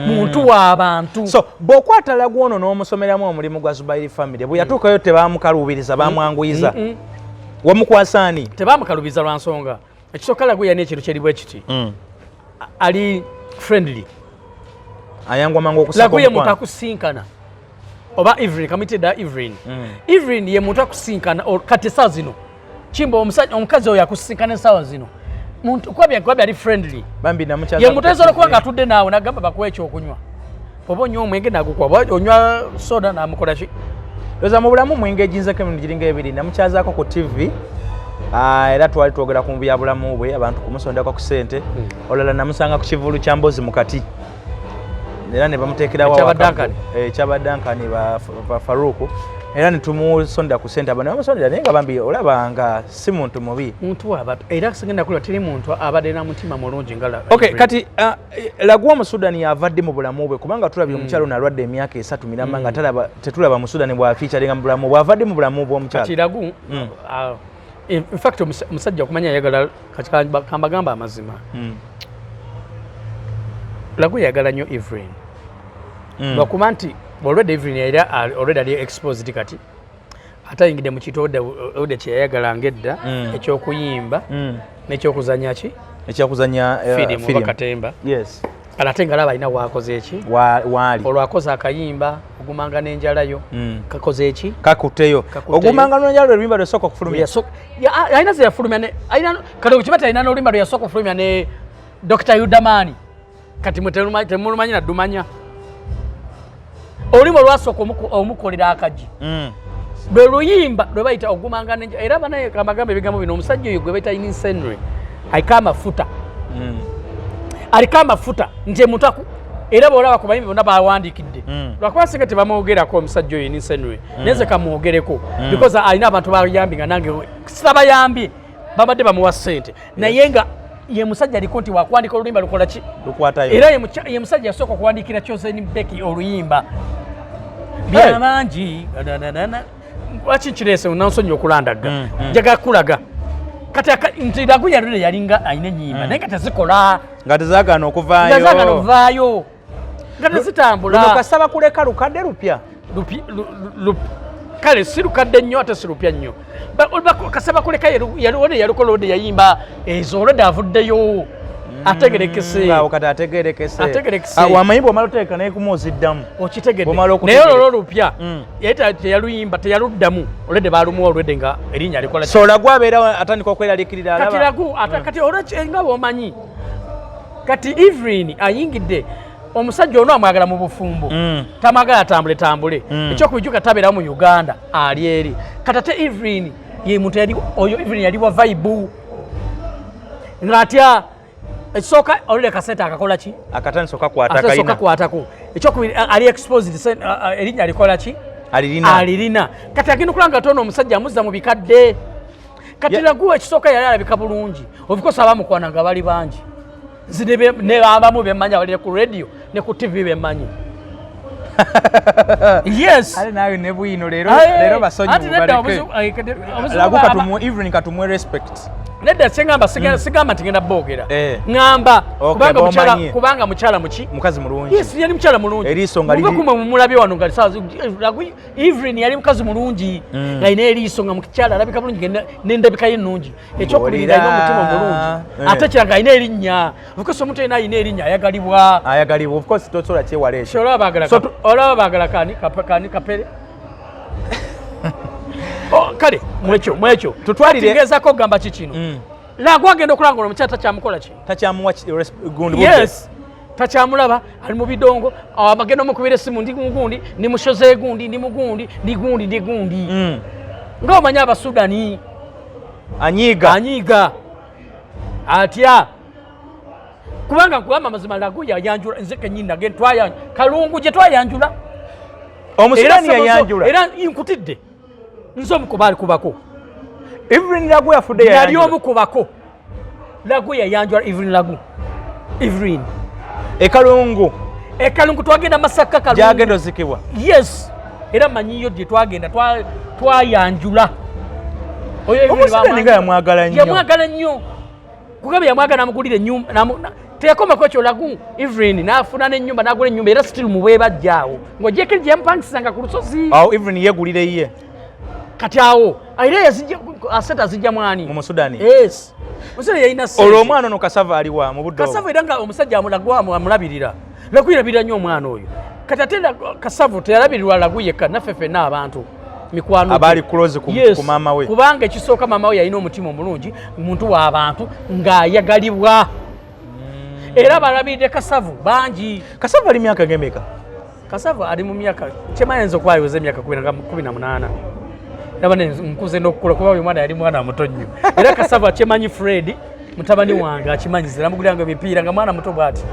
muntu w'abantu. So bw'okwata Lagu ono n'omusomeramu omulimu gwa Zubairi family, bwe yatuukayo tebamukaluubiriza, bamwanguyiza? Wamukwasa ani? Tebamukaluubiza lwa nsonga ekisooka, Lagu yalina ekintu kyeri bwe kiti, ali friendly. Ayangwa mangu okusaka Lagu ye muntu omukwano. akusinkana oba Evelyn, kamuyite dda Evelyn. Evelyn ye muntu akusinkana kati essaawa zino Kimba omusajja omukazi oyo akusinkana essaawa zino muntu kwabya ali friendly. Bambi namukyaza Ye muntu ayinza okuba nga atudde naawe nagamba bakuwa ekyokunywa, oba onywa omwenge nagukuwa, oba onywa soda namukola ki. Ndowooza mu bulamu mwenge ejinzeko emirundi giringa ebiri. Namukyazaako ku TV, era twali twogera ku byabulamu bwe, abantu kumusondako ku ssente. Olala namusanga ku kivulu kya Mbozi mu kati. Era ne bamuteekerawo Ekyaba awaka- Duncan. Ekyaba Duncan ba Faruku, era ne tumusondera ku ssente, abantu ne bamusondera, naye nga bambi olaba nga si muntu mubi. Muntu wabantu, era sigenda kulwa, teri muntu abadde na mutima mulungi nga Okay, kati Lagu Omusudani avadde mu bulamu bwe, kubanga tulabye omukyalo ono alwadde emyaka 3 miramba nga talaba, tetulaba Musudani bw'afeaturinga mu bulamu bwe, avadde mu bulamu bw'omukyalo. Kati Lagu, in fact omusajja okumanya yayagala, kati kambagamba amazima, Lagu yayagala nnyo Evelyn, lwakuba nti already Evelyn yali already ali exposed, kati ate ayingidde mu kintu obudde kyeyayagalanga edda, ekyokuyimba n'ekyokuzanya ki? Ekyakuzanya firimu oba film. Katemba. Yes. Kale ate nga alaba alina waakoze eki. Waali. Olwo akoze akayimba Ogumanga n'Enjalayo. Kakoze eki? Kakutteyo. Kakutteyo. Ogumanga n'Enjala, oluyimba lwesooka okufulumya. Alina ze yafulumya alina kati okiba ti alina n'oluyimba lwe yasooka okufulumya ne Dr Yudamani. Kati mwe temulumanyi naddumanya olulimi olwasooka omukolera akagi, lwe luyimba lwe bayita Ogumanga n'Enjala. Era banaye kamagamba ebigambo bino, omusajja oyo gwe bayita Inisenry aliko amafuta, aliko amafuta nti emuntu era bwolaba ku bayimbi bonna bawandiikidde, lwakuba singa tebamwogerako omusajja oyo Inisenry, naye nze kamwogereko because alina abantu bayambi nga nange sitabayambye, babadde bamuwa ssente, naye nga ye musajja aliko nti wakuwandika oluyimba lukola ki? Lukwatayo. Era ye musajja yasooka okuwandiikira Chosen Becky oluyimba Byamangi. Lwaki nkireese? Nansonyi okulandagga. Njagala kulaga kati nti Lagu yalule yalinga alina enyimba, naye nga tezikola. Nga tezaagaana okuvaayo. Nga zaagana okuvaayo, nga tezitambula. Luno Kasaba Kuleka lukadde, lupya? Kale si lukadde nnyo ate si lupya nnyo. Kasaba Kuleka yalukola ode yayimba ezo, olwedde avuddeyo ategerekese. Ngaawo kati ategerekese. Ategerekese. Ah, wamanyi bwomala oteeka naye kumuziddamu. Okitegedde? Bw'omala Naye okutegereka. olwo olupya yali teyaluyimba, teyaluddamu, olwedde balumuwa, olwedde nga erinnya likola ki? So Lagu abeera atandika okweraliikirira, Kati alaba Lagu ate kati olwo nga bwomanyi kati Evelyn ayingidde omusajja ono amwagala mu bufumbo, tamwagala atambule tambule. Ekyokubijuka tabeerawo mu Uganda, ali eri. Kati ate Evelyn ye muntu yali oyo, Evelyn yali wa vibe ng'atya ekisooka olule kasente akakola ki? Akatandisa okakwata. Ate sooka Kalina. Kwatako. Ekyokubiri ali exposed, erinnya alikola ki? Alirina. Alirina. Kati agenda okulanga ate ono omusajja amuzza mu bikadde. Kati Lagu ekisooka yali alabika bulungi, of course abamukwana nga bali bangi. Nze ne abamu bemmanyi abali ku radio ne ku TV bemmanyi, yes. Ale naawe ne bwino leero. Aye, Leero basonyiwe. anti nedda, Baleke. obuzibu Lagu katumuwe, Evelyn katumuwe respect. Nedda, singamba sigamba nti ngenda boogera. Ŋŋamba Okay, kubanga mukyala, b'omanyi. kubanga mukyala muki? Mukazi mulungi. Yes, yali mukyala mulungi. Eriiso nga Muve kumwe mumulabye wano nga Evelyn yali mukazi mulungi, ng'alina eriiso nga mukyala alabika bulungi, n'endabika ye ennungi. Ekyokubiri, Ng'olira. ng'alina omutima omulungi. Ate kirala ng'alina erinnya. Of course omuntu yenna alina erinnya ayagalibwa. Ayagalibwa, of course, tosobola kyewala ekyo. Olaba baagala So olaba baagala kani kani kapere. Oh, kale mwekyo Tutwalire- Kati ngezaako okugamba ki kino? Lagu agenda okulanga olwo omukyala takyamukola ki? Takyamuwa gundi budde. Yes, takyamulaba, ali mu bidongo, agenda omukubira essimu, ndi mugundi, ndi mushoze gundi, ndi mugundi, ndi gundi, ndi gundi. Nga omanyi Abasudani. Anyiiga. Anyiiga atya, kubanga nkugamba amazima, Lagu yayanjula, nze kenyini nage twaya Kalungu gye twayanjula. Omusudani Era yayanjula. Era nkutidde, nze omukuba alikubako. Evelyn Lagu yafudde Nali yayanjula. omukubako. Lagu yayanjula Evelyn Lagu, Evelyn. Ekalungu. Ekalungu, twagenda Masaka, Kalungu. Gyagenda ozikibwa. Yes, era manyiyo gye twagenda twayanjula Oyo Evelyn Omusudani nga yamwagala nnyo. Yamwagala nnyo, kugamba yamwagala namugulira ennyumba, teyakomako ekyo. Lagu Evelyn n'afuna n'ennyumba, n'agula ennyumba, era still mu bwebajjaawo ng'ogyeko gye yamupangisanga ku lusozi. Awo Evelyn yegulira ye. Kati awo era asente azijja mwani? Mu Musudani. Yes, Musudani yalina ssente. Olwo omwana ono Kasava aliwa mu budde obwo? Kasavu era nga omusajja Lagu amulabirira. Lagu yalabirira nnyo omwana oyo. Kati ate Kasavu teyalabirirwa Lagu yekka, naffe ffenna abantu mikwano gye. Abaali close Yes, ku maama we. Kubanga ekisooka maama we yalina omutima omulungi, muntu w'abantu ng'ayagalibwa, era balabiridde Kasavu bangi. Kasavu ali myaka ngemeka? Kasavu ali mu myaka kyemayinza okuba ayoza emyaka 18. Ndaba nkuze n'okukula, kuba oyo mwana yali mwana muto nnyo. Era Kasavu akyemanyi, Fred mutabani wange akimanyiza, namuguliranga emipiira nga mwana muto bw'ati.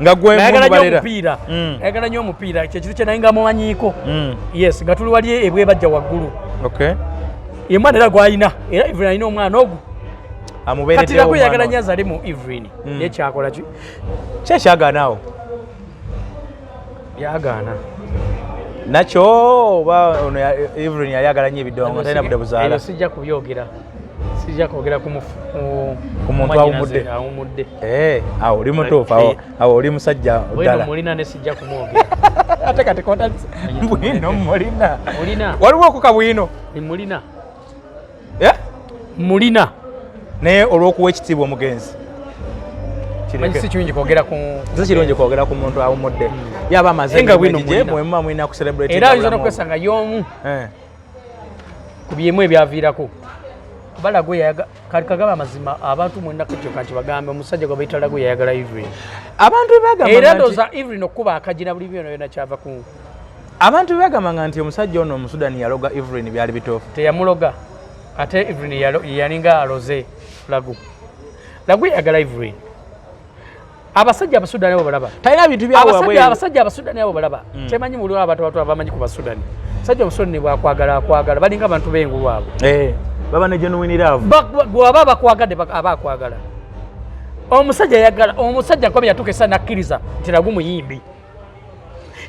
Nga gwe Nayagala nnyo mubalera. omupiira. Nayagala nnyo omupiira, kyekintu kye naye nga mumanyiiko. Yes, nga tuli wali ebwebajja waggulu. Ye mwana era gwalina, era Evelyn alina omwana ogwo. Kati Amubeereddewo Lagu yagala omwana nnyo azale mu Evelyn, naye kyakola ki? Ki ekyagaana awo? Yagaana. Nakyo oba ono Evelyn yali agala nnyo ebidongo, talina budde buzaala. Ebyo sijja kubyogera, sijja kwogera ku Ku muntu mwannyinaze awummudde. Awummudde. Eh, awo oli mutuufu, awo awo oli musajja Bwino ddala. mulina ne sijja kumwogera. Ate kati kontandise bwino mulina. Mulina. Waliwo okuka bwino. Mulina. Eh? Mulina. Naye olw'okuwa ekitiibwa omugenzi, Manyi kireke. si kirungi kwogera ku Si kirungi kwogera ku muntu awummudde, yaba amaze Naye nga emirimu bwino egigye, mulina. mwe muba mulina ku celebrate Era oyinza obulamu. n'okwesanga y'omu Eh. ku byemu ebyaviirako kuba Lagu yayaga kali kagaba amazima abantu mwenna kekyo kanti bagambe omusajja gwe bayita Lagu yayagala Evelyn. Abantu bebagamba Era nti- ndowooza Evelyn okuba akagina buli byona byona kyava ku Abantu bebagambanga nti omusajja ono omusudani yaloga Evelyn, byali bituufu? Teyamuloga, ate Evelyn yalinga aloze Lagu. Lagu yayagala Evelyn. Abasajja Abasudani abo balaba Talina bintu abasajja byawabweru. Abasajja Abasudani abo balaba kyemanyi muliwo abantu abato abamanyi ku Basudani. Musajja Omusudani bwakwagala akwagala, balinga abantu b'engulu abo. Eh, baba ne genuine love. Bwaba bakwagadde aba akwagala. Omusajja yagala omusajja nkobe yatuuka esa nakkiriza nti Lagu muyimbi,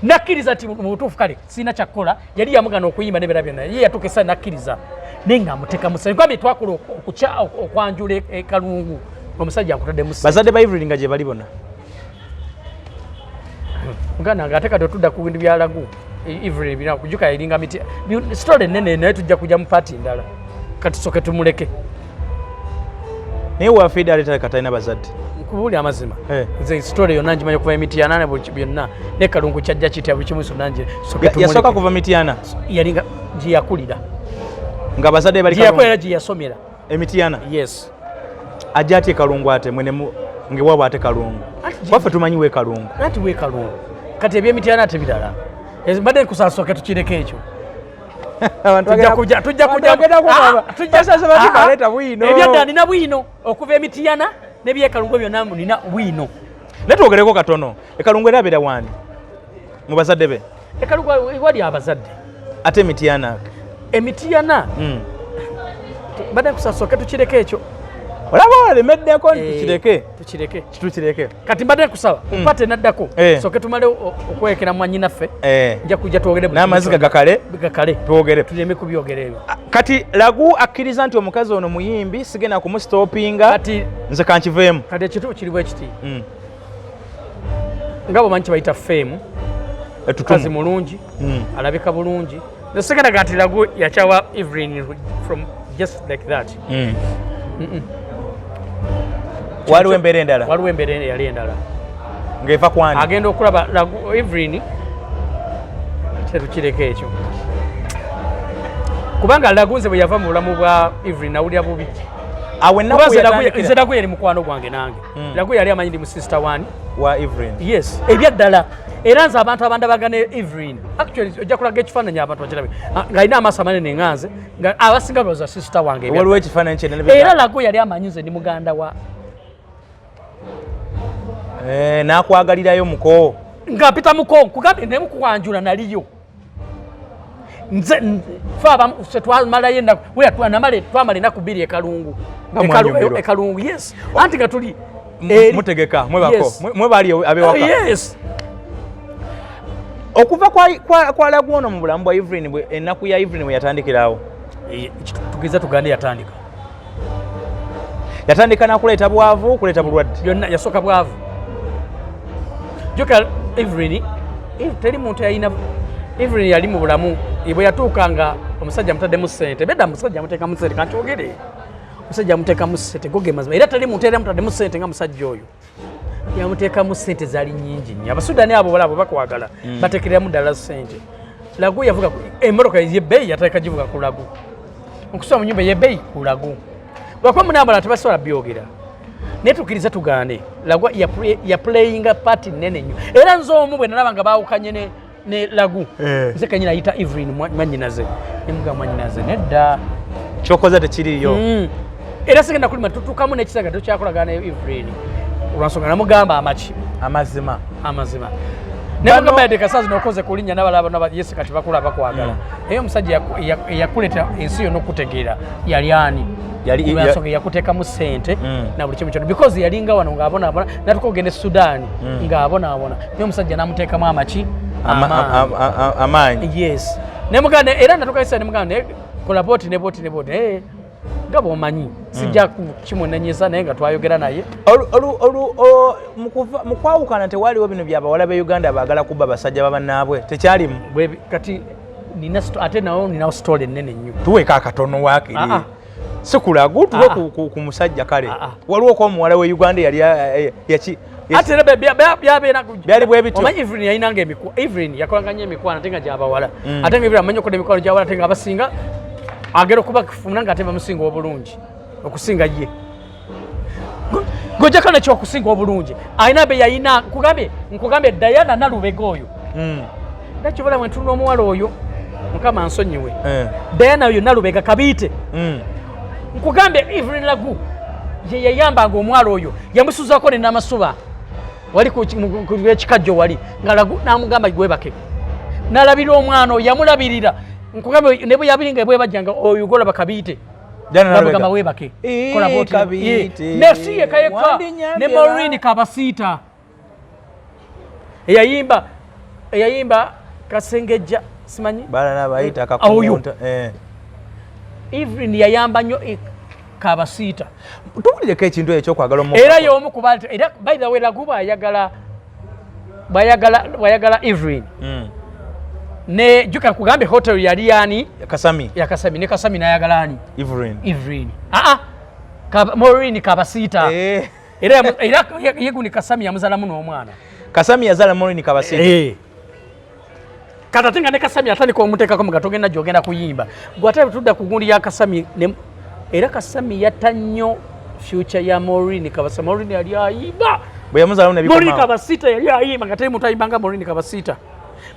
nakkiriza nti mu butuufu kale sirina kyakkola, yali yamugana okuyimba nebeera byonna, ye yatuuka esa nakkiriza naye ng'amuteeka mu ssente. Twakola okwanjula e Kalungu, omusajja akutaddemu ssente. Bazadde ba Evelyn nga gye bali bonna? Muganda wange, ate kati otudda ku bintu bya Lagu Evelyn bina kujuka eringa miti story ennene, naye tujja kujja mu paati ndala, kati soke tumuleke. Naye wafiidde aleeta katalina bazadde. Nkubuulira amazima, Eh. nze story yonna ngimanyi okuva Emityana ne buli byonna ne Kalungu kyajja kitya buli kimu kyonna nje soke Yasooka tumuleke. kuva Mityana? Yalinga gye yakulira. Nga bazadde bali Gye yakulira, Kalungu. gye yasomera. Emityana? Yes. Ajja ate Kalungu, ate mwene ngewaabwe ate Kalungu? Anti Waffe tumanyi we Kalungu. Anti we Kalungu, kati ebyemityana ate birala. Mbadde nkusaba soke tukireke ekyo. Abantu Tujja kujja, tujja kujja. bagenda kugamba, Ah, tujja basase bati ah, ah. baleeta bwino. Ebyadda nina bwino okuva Emityana n'ebyekalungu byonna nina bwino. Naye twogereko katono, ekalungu era abeera waani mu bazadde be? Ekalungu wali abazadde. Ate Emityana? Emityana badde nkusaba soke tukireke ekyo. Olaba olemeddeko nti Eh, tukireke. Tukireke. Tukireke. Kati mbadde nkusaba upate naddako Eh. soke tumale okwekera mwannyinaffe, Eh. nja kujja twogere buli N'amaziga kimu kyonna. gakale. Gakale. Twogere. Tuleme kubyogera ebyo. Kati Lagu akkiriza nti omukazi ono muyimbi, sigenda kumustopinga. Kati Nze kankiveemu. Kati ekituufu kiri bwe kiti, nga bwemanyi kyebayita fame, mukazi Ettutumu. mulungi, alabika bulungi. Nesekeraga nti Lagu yakyawa Evelyn from just like that. Waliwo embeera endala? Waliwo embeera eyali endala. Ng'eva kwani? Agenda okulaba Lagu Evelyn, kyetukireko ekyo, kubanga Lagu nze bwe yava mu bulamu bwa Evelyn nawulira bubi. Awo ennaku Kuba nze Lagu- yatandikira. nze Lagu yali mukwano gwange nange. Lagu yali amanyi ndi mu sister wani Wa Evelyn. Yes, ebyaddala. Era nze abantu abandabaga ne Evelyn, actually ojja kulaga ekifaananyi abantu bakirabe. Ah, ng'alina amaaso amanene nga nze, nga abasinga balowooza sister wange ebyaddala. Waliwo ekifaananyi kye. Era Lagu yali amanyi nze ndi muganda wa Eh, n'akwagalirayo muko. Nga mpita muko, nkugambye naye mukwanjula naliyo nze fe abamu ffe twamalayo ennaku weya twamala ennaku 2 ekalungu. Nga mwanyumirwa. Ekalungu, yes, anti nga tuli eri. Mutegeka mwebako? Yes. Mwe bali abewaka? Yes. Okuva kwa Lagu ono mu bulamu bwa Evelyn, ennaku ya Evelyn bwe yatandikirawo? Eh, tugeza tugande yatandika. Yatandika nakuleeta bwavu, kuleeta bulwadde? Byonna, yasooka bwavu. Joka Evelyn, teri muntu yalina Evelyn yali mu bulamu bwe yatuuka nga omusajja amutaddemu ssente. Bedda musajja amuteekamu ssente, kankyogere, omusajja amuteekamu ssente goge mazima. Era teri muntu yali amutaddemu ssente nga musajja oyo yamuteekamu ssente, zaali nnyingi nnyo. Abasudani abo balabo bakwagala, bateekereramu ddala ssente. Lagu yavuga emmotoka yebbeeyi, yateeka givuga ku Lagu, okusula mu nyumba yebbeeyi ku Lagu, lwakuba munamala tebasobola byogera. Naye tukkirize tugaane, Lagu yaplayinga part nene nnyo. Era nze omu bwe nalaba nga baawukanye ne Lagu, nze kenyini ayita Evelyn mwannyinaze, nemuga mwannyinaze nedda. Kyokoze tekiriyo. Era sigenda kulima tutuukamu n'ekiseera nga tukyakolagana ne Evelyn. Lwansonga namugamba amaki Amazima. Amazima. Nemugamba yadde kasazi nokoze kulinnya nabalaba naba yesi kati bakula bakwagala, naye omusajja eyakuleeta ensi yonna okutegeera yali ani? Lwansonga yakuteekamu ssente na buli kimu kyonna, because yalinga wano ng'abonaabona, natuka ogenda e Sudaani ng'abonaabona, naye omusajja n'amuteekamu amaki? Amaanyi. Amaanyi. Yes, nemugamba era natuka nemugamba naye kola boti ne boti ne boti. Eh, nga bw'omanyi sijja kimunenyeza, naye nga twayogera naye. Mu kwawukana tewaliwo bino byabawala be Uganda baagala kubba basajja babannaabwe? Tekyalimu? Kati nina ate nawo ninawo story ennene nnyo. Tuweeko akatono waakiri. Ah, ah. Sikulagu, tuwe Ah, ah. ku musajja kale. Ah, ah. Waliwo ko omuwala we Uganda yali yaki Ate era byabeera Byali bwe bityo. Omanyi Evelyn yalinanga Evelyn yakolanga nnyo emikwano ate nga gyabawala, ate nga Evelyn amanyi okukola emikwano gyabawala, ate nga abasinga agera okubafuna nga ate bamusinga obulungi okusinga ye. Gojjako nekyo okusinga obulungi alina be yayina. Nkugambye Diana Nalubega oyo, nakyobola bwe ntunula omuwala oyo, Mukama nsonyiwe. Diana oyo Nalubega Kabiite, nkugambye Evelyn Lagu ye yayambanga omuwala oyo, yamusuzaako ne Namasuba wali ku ekikajjo wali, nga Lagu namugamba gwebake, nalabirira omwana oyo, yamulabirira. Nkugambye ne bwe yabiri nga bwebajjanga oyo golaba Kabiite. Diana Nalubega. Bamugamba webake. Eh, Kola bw'oti. Kabiite. Ye. Nesi yeka yeka Wandinyambye ne Maureen Kabasiita eyayimba Kasengejja, simanyi. Balala bayita Oyo. kakumunta. Evelyn yayamba nnyo Kabasiita. Tuwulireko ekintu ekyo ekyokwagala omu. Era y'omu ku bantu. Era by the way, Lagu bwayagala Evelyn, ne juka kugambe hotel yali yani? Kasami. Ya Kasami. Ne Kasami nayagala ani? Evelyn. Evelyn, aa Maureen Kabasiita. Era yeguni Kasami yamuzalamu n'omwana. Kasami yazaala Maureen Kabasiita. Eh. Kati ate nga ne Kasami atandika omuteekako nga togenda gyogenda kuyimba gwe, ate tudda ku gundi ya Kasami era Kasami yatta nnyo future ya Maureen Kabasita. Maureen yali ayimba. Bwe yamuzaalamu Maureen nebikomawo. Kabasita yali ayimba nga teri muntu ayimba nga Maureen Kabasita.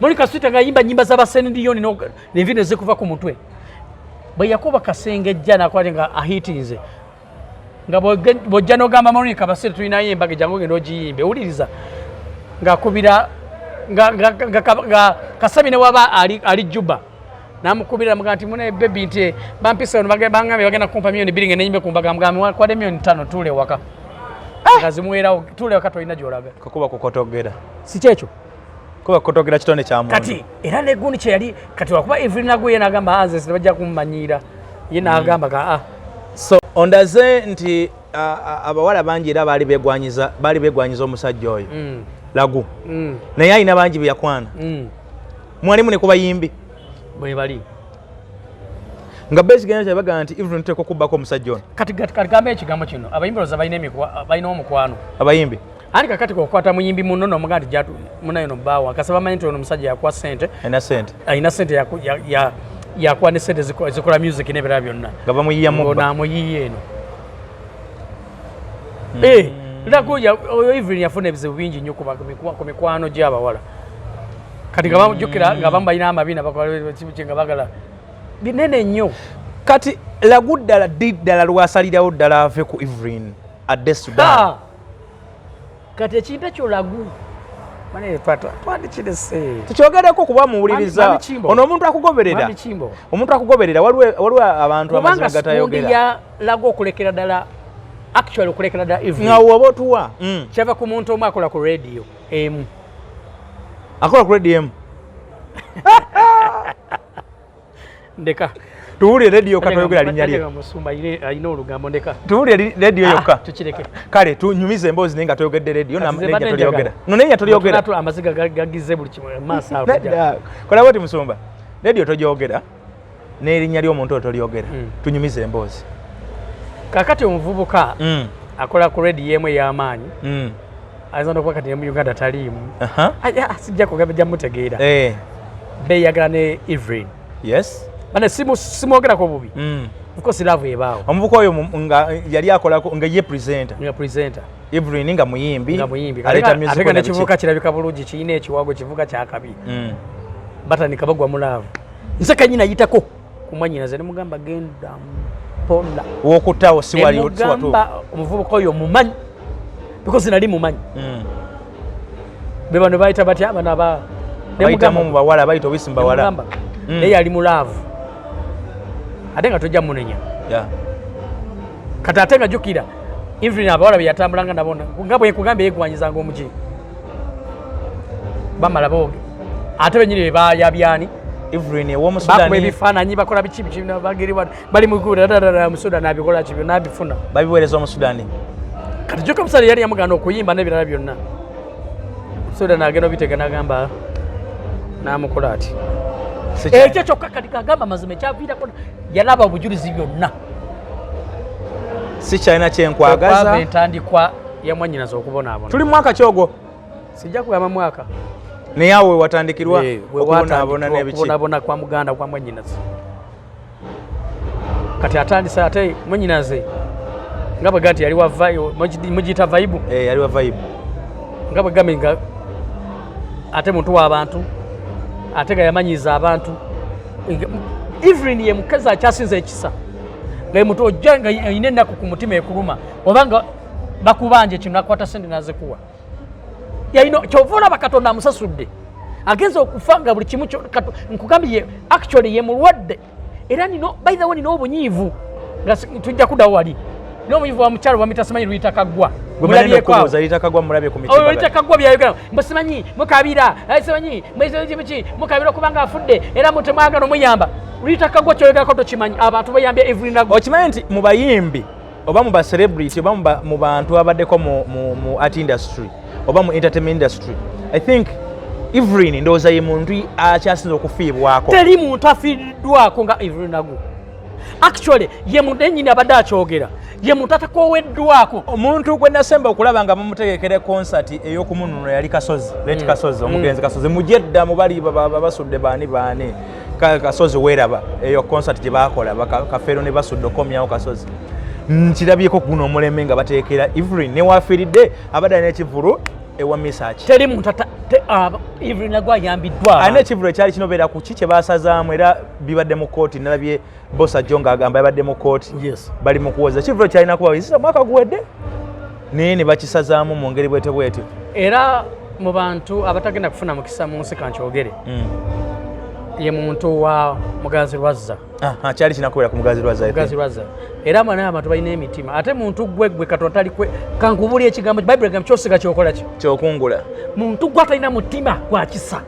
Maureen Kabasita nga ayimba nyimba z'aba Celine Dion n'envi ne zikuva ku mutwe. Bwe yakuba Kasengejja nakwate nga ahitinze, nga bw'ojja n'ogamba Maureen Kabasita tulinayo embaga, jangu ogenda ogiyimbe. Wuliriza ng'akubira nga Kasami ne waba ali Juba namukubira muga nti mune baby nti bampisa ono bangambye bagenda kumpa 2 million ngende nyimbe ku mbaga. Mugambe kwade 5 million, tuule waka nga zimuweerawo, tuule waka tolina gy'olaga. Kukuba kukotogera. Si kyekyo? Kuba kukotogera kitone kya muntu. Kati era negundi kyeyali kati wakuba Evelyn Lagu ye nagamba, "Ah, nze tebajja kummanyiira." Ye nagamba ga ah. So ondaze nti abawala bangi era baali begwanyiza omusajja oyo Lagu, naye alina bangi be yakwana. Mwalimu ne ku bayimbi. Bwe bali. Nga besigenda kyabagamba nti Evelyn tuteeka okubbako omusajja ono. Kati gambe ekigambo kino, abayimbi olowooza balina balina omukwano? Abayimbi. Anti kakati kokwata muyimbi muno nomugaa nti jatu munayo nobbaawa kasa bamanyi nti ono omusajja yakuwa sente. Alina sente. Alina sente, yakuwa ne sente zikola music n'ebirala byonna. Nga bamuyiya mubba. Ng'onaamuyiiya eno. Eh, Lagu oyo Evelyn yafuna ebizibu bingi nnyo ku mikwano gy'abawala. Kati nga bamujjukira nga abamu balina amabina bakola ki nga bagala binene nnyo. Kati Lagu ddala ddi ddala lwasalirawo ddala ave ku Evelyn adde Sudan? Ha! Kati ekintu ekyo Lagu mane twandikirese. Tukyogereko kuba muwuliriza. Mwami Kimbo. Ono omuntu akugoberera. Mwami Kimbo. Omuntu akugoberera, waliwo abantu Kubanga amazima sikundi gatayogera. ya Lagu okulekera ddala, actually okulekera ddala Evelyn, nga woba otuwa kyava ku muntu omu akola ku radio emu. Akola ku radio emu? Ndeka. Tuwulire radio yokka, toyogera linnya lye. Musumba alina olugambo, ndeka. Tuwulire radio yokka. Ah, tukireke. Kale tunyumize emboozi naye nga toyogedde radio. Kati nze nenya mbadde tolyogera. njagala. No nenya tolyogera. Amaziga gagize buli kimu maaso awo. Nedda, kola bwoti musumba, radio togyogera n'erinnya ly'omuntu oyo tolyogera. Tunyumize emboozi. Kakati omuvubuka akola ku radio emu ey'amaanyi, ayinza nokuba kati ne mu Uganda taliimu. Aya, sijja kugamba, jja mutegeera. Beeyagala ne Evelyn. Bane simwogerako bubi. Of course love ebaawo. Omuvubuka oyo nga yali akolako nga ye presenter? Nga presenter. Evelyn nga muyimbi? Nga muyimbi. Aleeta music Ate nga na biki. nekivuka kirabika bulungi, kirina ekiwago, kivuga kyakabi. Batandika bagwa mu love. Nze kanyina yitako ku mwanyinaze ne mugamba genda mpola. Wokuttawo si wali si watuufu. Nemugamba omuvubuka oyo mumanyi. Because nali mumanyi. Be bano bayita batya bano aba Bayitamu mu bawala, bayita obisi mu bawala. Nemugamba, naye yali mu love, ate nga tojja munenya. Kati ate nga jjukira Evelyn abawala be yatambulanga nabo, nga bwe nkugambye, yeegwanyizanga omuki bamala booge, ate benyini be bayabyani. Evelyn Bakuba ew'omusudani. Ebifaananyi, bakola biki biki, bageri bali mu Musudani, abikola ki byonna abifuna. Babiweereza omusudani. Kati jjuka omusajja yali yamugaana okuyimba n'ebirala byonna. Sudan agenda obitega n'agamba n'amukola ati ekyo kyokka. Kati kagamba mazima ekyaviirako yalaba obujulizi byonna. Si kyalina Okwava kyenkwagaza. Entandikwa ya mwannyinaze okubonaabona. Tuli mu mwaka kyogwo? Sijja kugamba mwaka. Naye awo wewatandikirwa Eh, we okubonaabona watandikirwa n'ebiki. Okubonaabona kwa muganda kwa mwannyinaze. Kati atandise ate mwannyinaze nga bwe ga nti yali wa mugiyita vibe. Eh, yali wa vibe. Nga bwe gambye nga ate muntu w'abantu, ate nga yamanyiiza abantu. Evelyn ye mukazi akyasinza ekisa, nga ye muntu ojja nga alina ennaku ku mutima ekuluma oba nga bakubanja kino, nakwata sente nazikuwa. Yalina kyova olaba Katonda amusasudde, agenza okufa nga buli kimu nkugambye ye actually ye mulwadde. Era nino, by the way, nina obunyiivu nga tujja kuddawo wali nina obunyiivu wa mukyalo bamita simanyi Luyita Kaggwa. Mulabyeko awo? Luyita Kaggwa mulabye ku mitimbagano. Luyita Kaggwa byayogera, mbu simanyi mukabira, simanyi mwezi ki mukabira okubanga afudde, era mutemwagala omuyamba. Luyita Kaggwa kyoyogerako tokimanyi, abantu bayambye Evelyn Lagu. Okimanyi nti mu bayimbi oba mu ba celebrity oba mu bantu abaddeko mu art industry oba mu entertainment industry, I think Evelyn ndowooza ye muntu akyasinza okufiibwako. Teri muntu afiiriddwako nga Evelyn Lagu. Actually ye muntu ennyini abadde akyogera, ye muntu atakoweddwako. Omuntu gwe nasemba okulaba nga bamutegekera concert ey'okumununula yali Kasozi, late Kasozi, omugenzi Kasozi. Mujedda mu bali basudde baani baani. Kasozi weeraba eyo concert gye bakola Kafeero ne basudde okomyawo Kasozi. Nkirabyeko guno omulembe nga bateekera Evelyn newafiiridde abadde alina ekivulu ewa Misaki. Teri muntu Evelyn Lagu ayambiddwa. Alina ekivulu ekyali kinobeera ku ki kye basazaamu, era bibadde mu kooti. Nalabye Bosa Jo ng'agamba yabadde mu kooti. Bali mu kuwoza ekivulu kyalina kuba isisa mwaka guwedde, naye ne bakisazaamu mu ngeri bwete bwetyo. Era mu bantu abatagenda kufuna mukisa mu nsi, kankyogere, ye muntu wa Muganzi Lwazza. Aha, kyali kinakubeera ku Muganzi Lwazza. Muganzi Lwazza. Era mwana abantu balina emitima, ate muntu gwe gwe Katonda tali kwe kankubuli ekigambo Bayibuli egamba kyosiga kyokola ki? Kyokungula. Muntu gwe atalina mutima gwa kisa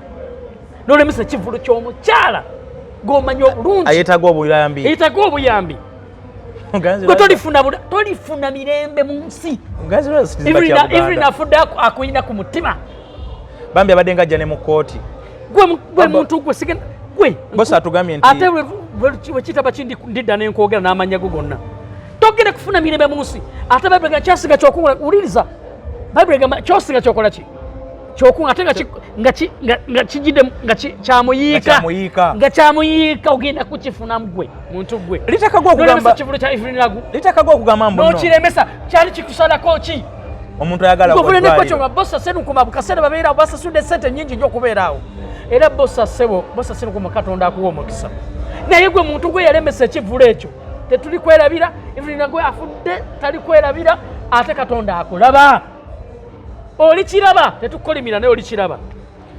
nolemesa ekivulu ky'omukyala g'omanyi obulungi ayetaaga obuyambi. Eyetaaga obuyambi. Muganzi gwe Lwazza- tolifuna mirembe mu nsi. Muganzi Lwazza si kiziba kya Evelyn Buganda. Afudde akuyina ku mutima. Bambi abadde ng'ajja ne mu kooti. Gwe muntu gwe sigenda gwe. Bosa atugambye nti ate bwe kitaba kindi ndidda nenkwogera n'amannya go gonna, togenda kufuna mirembe mu nsi. Ate Bayibuli egamba kyasiga kyokungula. Wuliriza, Bayibuli egamba kyosiga kyokola ki? Kyokunga. Ate nga kijjidde nga kyamuyiika. Nga kyamuyiika. Nga kyamuyiika, ogenda kukifunamu gwe muntu gwe. Litakagwa Nolemesa okugamba ekivulu kya Evelyn Lagu. Litakagwa okugamba mbu no N'okiremesa, kyali kikusalako ki? Omuntu ayagala Govulendeko eddwaliro. kyo nga Bosa Senukuma bukaseera babeerawo basasudde sente nyingi nnyo okubeera awo. Era Bosa sebo, Bosa Senukuma, Katonda akuwa omukisa, naye gwe muntu gwe yalemesa ekivulu ekyo tetuli kwerabira. Evelyn gwe afudde tali kwerabira, ate Katonda akulaba, oli kiraba, tetukolimira, naye oli kiraba.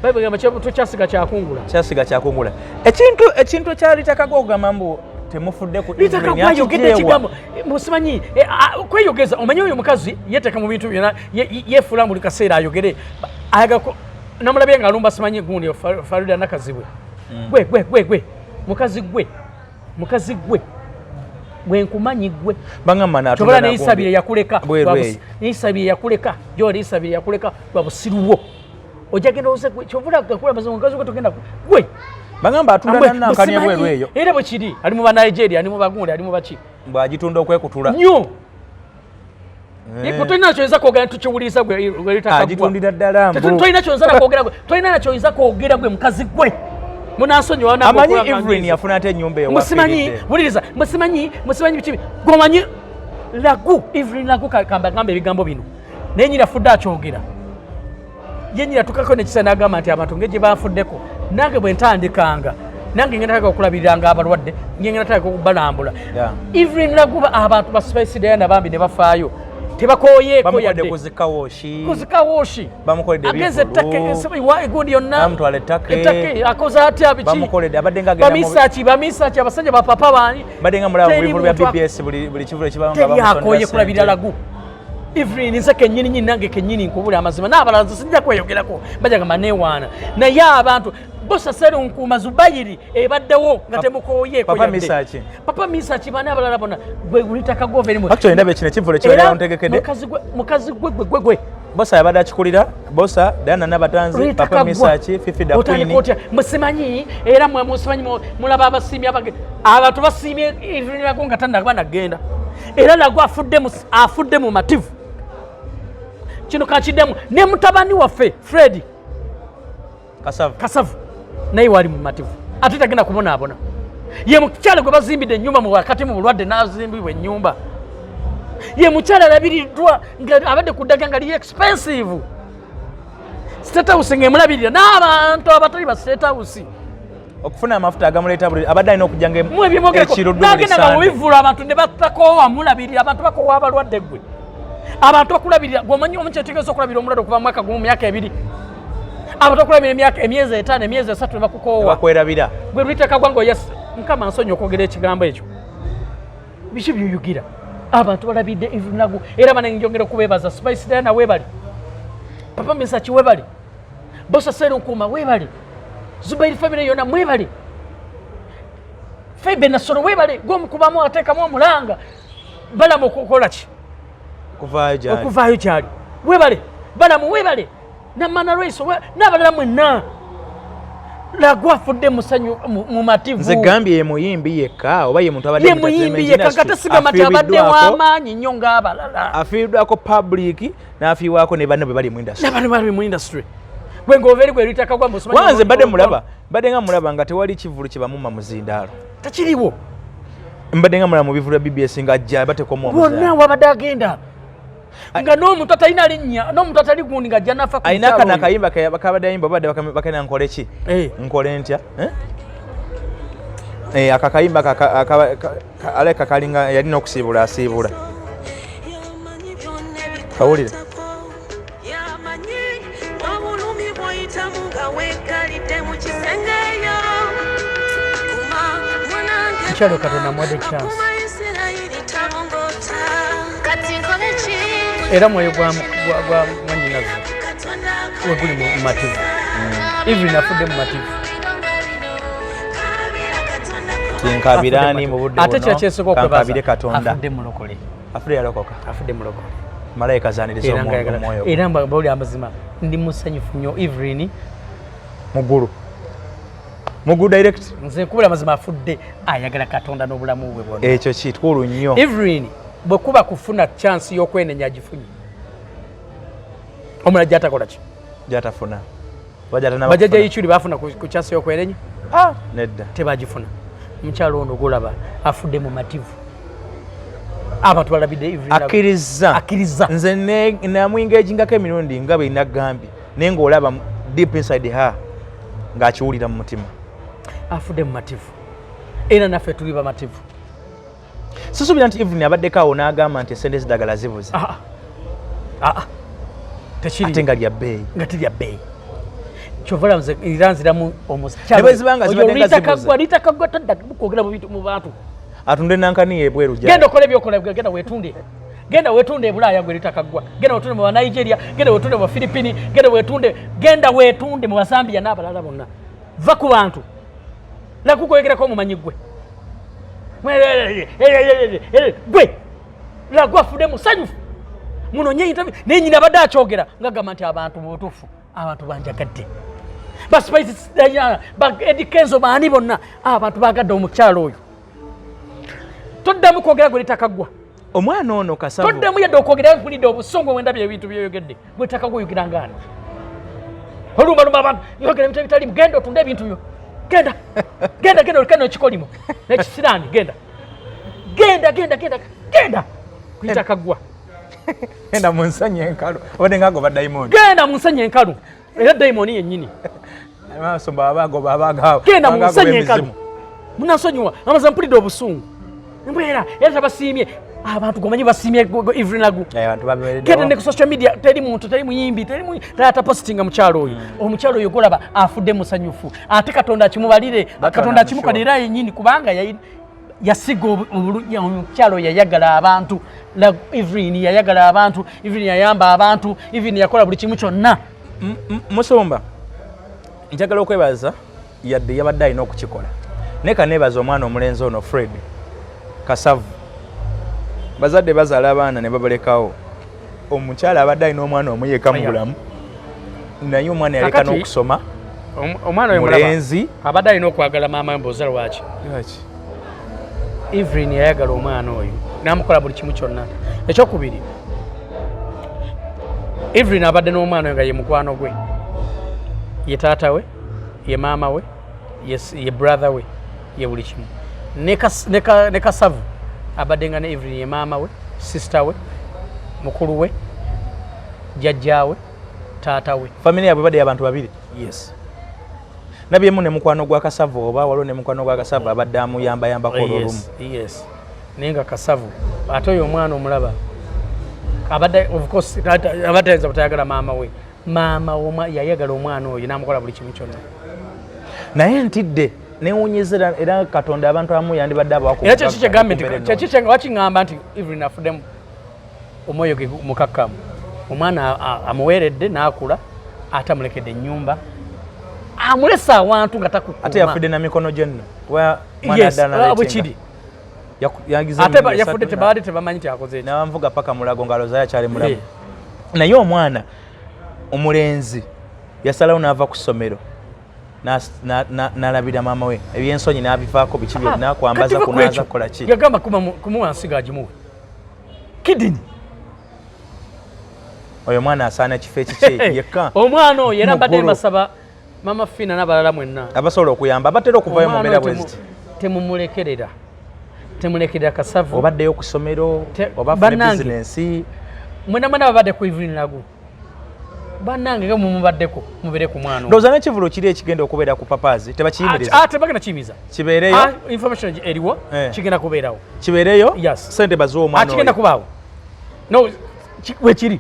Bayibuli egamba tokyasiga kyakungula. Kyasiga kyakungula. Ekintu ekya Litakagwa okugamba mbu temufudde ku Evelyn, Litakagwa ayogedde akijeewa. ekigambo musimanyi kweyogeza. Omanyi oyo omukazi yeteeka mu bintu byonna, yeefuula buli kaseera ayogere. Ayagala namulabye nga alumba simanyi gundi Farida Nakazibwe. Gwe gwe gwe gwe mukazi gwe, mukazi gwe gwe, nkumanyi gwe. Bangamba n'atunda Tobola nagundi. Neyisabire yakuleka. Bweru eyo. Neyisabire yakuleka gyoli, Isabire yakuleka lwa busiru bwo. Ojja genda oze gwe kyovula gakula mazima mukazi gwe togenda gwe. Bagamba atunda Ambwe, nankani musimanyi, ebweru eyo. Era bwe kiri, ali mu Banigeria, ali mu bagundi, ali mu baki. Bw'agitunda okwekutula. Nnyo. Tolina kyoyinza kwogera, tukiwuliriza gwe gwe Litakagwa. Agitundira ddala mbu. Tolina kyoyinza nakwogera gwe, tolina nakyoyinza kwogera gwe mukazi gwe, munansonyiwa nange Amanyi okulaba Evelyn ngize. yafuna ate ennyumba Musimanyi. ewafiiridde. Wuliriza, musimanyi, musimanyi biki gomanyi Lagu, Evelyn Lagu. Kamba gamba ebigambo bino naye nyina afudde akyogera ye nyina tukako nekisa n'agamba nti abantu ngeri gye banfuddeko nange bwe ntandikanga nange ngenda taka okulabiriranga abalwadde, ngenda taka okubalambula. Evelyn Laguba abantu ba Spice Diana bambi ne bafaayo. Tebakoyeeko Bamukoledde yadde. kuzikawoshi. Kuzikawoshi. Bamukoledde Agenze ebivvulu. ettaka egundi yonna. Bamutwala ettaka. Ettaka akoze atya biki? Bamukoledde, abadde nga agenda mu- Bamisaki, bamisaki, abasajja bapapa baani? Mbadde nga mulaba mu Teri bivvulu bya muntu BBS, buli kivvulu ekibamu nga Teri bamusondera akoye ssente. kulabirira lagu. Evelyn, nze kennyini nyini nange kennyini nkubula amazima, n'abalala nze sijja kweyogerako, bajagamba neewaana, naye abantu Bosa Serunkuuma Zubayiri ebaddewo nga temukooyeeko Papa yadde. Misaki. Papa Misaki, bani abalala bonna, gwe Rita Kagwa ova erimu. Actually, ndaba kino ekivvulu ekibaire Era bamutegekedde. mukazi gwe gwe gwe. Bosa yabadde akikulira, Bosa, Diana Nabatanzi, Rita Papa Kagwa. Misaki, Fifi da Otandika Queen. otya? Musimanyi era mwe musimanyi, mulaba abasiimye, abantu basiimye Evelyn Lagu nga tannaba nagenda, era Lagu afudde mu mativu. Kino kakiddemu ne mutabani waffe Fred Kasavu. Kasavu naye wali mu mativu, ate tagenda kubonaabona. Ye mukyala gwe bazimbidde ennyumba mu wakati mu bulwadde, n'azimbibwa ennyumba. Ye mukyala alabiriddwa nga abadde ku ddagala nga li expensive, State House ng'emulabirira n'abantu abatali ba State House. Okufuna amafuta agamuleeta buli abadde alina okujja nga Mwe byemwogerako ekiruddu buli n'agenda nga Sunday. mubivvulu, abantu ne batakoowa mulabirira. Abantu bakoowa abalwadde. Gwe abantu okulabirira, gwe omanyi omu kyetegeeza okulabirira omulwadde okuva mu mwaka gumu, mu myaka 2? Abantu okulabirira emyaka, emyezi 5, emyezi 3, ne bakukoowa. Bakwerabira. Gwe Rita Kagwa nga oyas, Mukama nsonyi okwogera ekigambo ekyo, biki byuyugira? Abantu balabidde Evelyn, era bana njongera okubeebaza. Spice Diana webali, Papa Misaki webali, Bosa Serunkuuma webali, Zubairi family yonna mwebali, Febe Nasolo webale, gwomukubamu ateekamu omulanga Balamu okukola ki? Okuvaayo gyali. Okuvaayo gyali. Webale Balamu, webale Namana Lwaiso, n'abalala mwenna. Lagu afudde musanyu mu mativu. Nze gambye ye muyimbi yekka oba ye muntu abadde Ye mu muyimbi entertainment yekka industry, nga tesigamba nti abadde w'amaanyi nnyo ng'abalala. Afiiriddwako public, n'afiirwako ne banne bwe bali mu industry. N'abantu bali mu industry. Gwe ng'ova eri gwe Rita Kagwa. Wanze mbadde nga mulaba nga tewali kivvulu kye bamumma muzindaalo. Takiriwo. Mbadde nga mulaba mu bivvulu bya BBS nga ajja bateekamu Wonna omuzindaalo. wabadde agenda nga n'omuntu atalina linnya, n'omuntu atali gundi nga ajja nafa ku Alina mukyalo akana oyo. akayimba kabadde ayimba, babadde bakena nkole ki? Eh. Nkole ntya? Eh? Eh, aka kayimba aleka kalinga yalina okusiibula asiibula. Kawulire. Yamanyi obulumi bw'oyitamu nga weggalidde mu kisengeyo. Kuma mwanange. Mukyalo Katonda amuwadde chance. Kuma Isirayiri tabongota. Kati nkole ki? Era mwoyo gwa mwannyinaze Katonda we guli mu mativu. Evelyn afudde mu mativu. Tinkabirani mu budde Ate buno, kira kyesooka okwebaza, kankabire Katonda. Afudde mulokole. Afudde yalokoka. Afudde mulokole. Malayika zaniriza Era nga omwoyo gwe. era mbawulira amazima, ndi musanyufu nnyo Evelyn. Muggulu, muggulu direct. Nze nkubula amazima, afudde ayagala Katonda n'obulamu bwe bwonna. Ekyo kikulu nnyo. Evelyn bwe kuba kufuna chance y'okwenenya, agifunye. Omulala gyatakola ki? Gyatafuna. Oba gyatanaba Bajjajja kufuna. Ichuli baafuna ku chance y'okwenenya? Ah, nedda. Tebagifuna. Mukyalo ono gwolaba afudde mu mativu, abantu balabidde Evelyn. Akkiriza. Akkiriza. Nze namwengagingako emirundi nga bwe nagambye, naye ng'olaba deep inside her ng'akiwulira mu mutima. Afudde mu mativu, era naffe tuli bamativu. Sisuubira nti Evelyn abaddeko awo n'agamba nti esente zidagala zibuze. Ah, ah. Ah, tekiri. Ate nga lya bbeeyi. Nga terya bbeeyi. Kyova olaba nze era nziramu. Ne bwe ziba nga zibadde nga zibuze. Rita Kagwa tadda kwogera mu bintu mu bantu. Atunde nankaniyo ebweru gyali. Genda okola ebyokola, genda weetunde, genda weetunde ebulaaya. Gwe Rita Kagwa, genda weetunde mu Banigeria, genda weetunde mu Bafilipini, genda weetunde, genda weetunde mu Bazambia n'abalala bonna. Va ku bantu. Lakukoyogerako omumanyi gwe gwe Lagu afudde musanyufu. Munonye interview naye nyina abadde akyogera ngagamba nti abantu mu butuufu abantu banjagadde, ba Spice Diana, ba Eddie Kenzo, baani bonna, abantu bagadde omukyalo oyo. Toddamu kwogera gwe Rita Kagwa. Omwana ono Kasavu. Toddamu yadde okwogera. Mpulidde obusungu wendabye ebintu byoyogedde. Gwe Takagwa, oyogera ngaani? Olumbalumba abantu, yogera ebintu ebitalimu. Genda otunde ebintu byo, genda, genda, genda oleke n'ekikolimo n'ekisiraani. Genda, genda, genda, genda, genda kuyita Kaggwa. Genda mu nsenyi enkalu, obadde nga agoba dayimoni. Genda mu nsenyi enkalu, era dayimoni yennyini. Abasumba abagoba abaga. Genda mu nsenyi enkalu. Munansonyiwa, amaze mpulidde obusungu. Mbwera era tabasiimye. Abantu gomanyi basimye Evelyn Lagu. Genda ne ku social media, teri muntu, teri muyimbi, teri tata postinga mukyalo oyo. Omukyalo oyo golaba afudde musanyufu, ate Katonda akimubalire, Katonda akimukalira yennyini, kubanga yasiga omukyalo, yayagala abantu. Evelyn yayagala abantu, Evelyn yayamba abantu, Evelyn yakola buli kimu kyonna. Musumba, njagala okwebaza, yadde yabadde alina okukikola, naye kaneebaza omwana omulenzi ono Fred Kasavu. Bazadde bazaala abaana ne babalekawo. Omukyala abadde alina omwana omu yekka mu bulamu, naye omwana yaleka n'okusoma. Omwana oyo mulenzi abadde alina okwagala maama we. Mbuuza lwaki? Evelyn yayagala omwana oyo n'amukola buli kimu kyonna. Ekyokubiri, Evelyn abadde n'omwana oyo nga ye mukwano gwe, ye taata we, ye maama we, ye brother we, ye buli kimu. Ne Kasavu abadde nga ne Evelyn ye maama we, sister we, mukulu we, jjajjaawe, taata we. Family yabwe badde abantu babiri. Yes. Nabyemu ne mukwano gwa Kasavu, oba waliwo ne mukwano gwa Kasavu abadde amuyambayambako olwolumu. Yes, naye nga Kasavu ate oyo omwana omulaba abadde, of course, abadde ayinza butayagala maama we. Maama yayagala omwana oyo n'amukola buli kimu kyonna. Naye ntidde newunyeza era Katonda abantu abamu yandibadde abawaku. Era kyeki kyegambye nti kyeki wakiŋŋamba nti Evelyn afuddemu omwoyo ge mukakkamu, omwana amuweeredde n'akula, ate amulekedde ennyumba, amulese awantu nga takukuuma. Ate yafudde na mikono gye nno. Bwe kiri. Ate yafudde tebabadde tebamanyi nti akoze eki. Nabanvuga paka Mulago ng'alowooza akyali mulamu, naye omwana omulenzi yasalawo n'ava ku ssomero n'alabira maama we, ebyensonyi n'abivaako, biki byonna, kwambaza, kunaaza, kukola ki. Yagamba kumuwa nsigo agimuwe kidini. Oyo omwana asaana ekifo ekikye yekka. Omwana oyo era mbadde mbasaba Mama Fina n'abalala mwenna abasobola okuyamba, abatera okuvayo mu mbeera bwe ziti, temumulekerera, temulekerera Kasavu. Obaddeyo ku ssomero, oba afune bizinensi. Mwena mwena babadde ku Evelyn Lagu, bannange nga mumubaddeko, mubere ku mwana. Ndowooza n'ekivulo kiri ekigenda okubeera ku Papaazi tebakiyimiriza. Ah, tebagenda kiyimiza. Kibeereyo. Ah, information eriwo. Kigenda kubeerawo. Kibeereyo. Yes. Sente baziwa omwana. Kigenda kubaawo, no wekiri.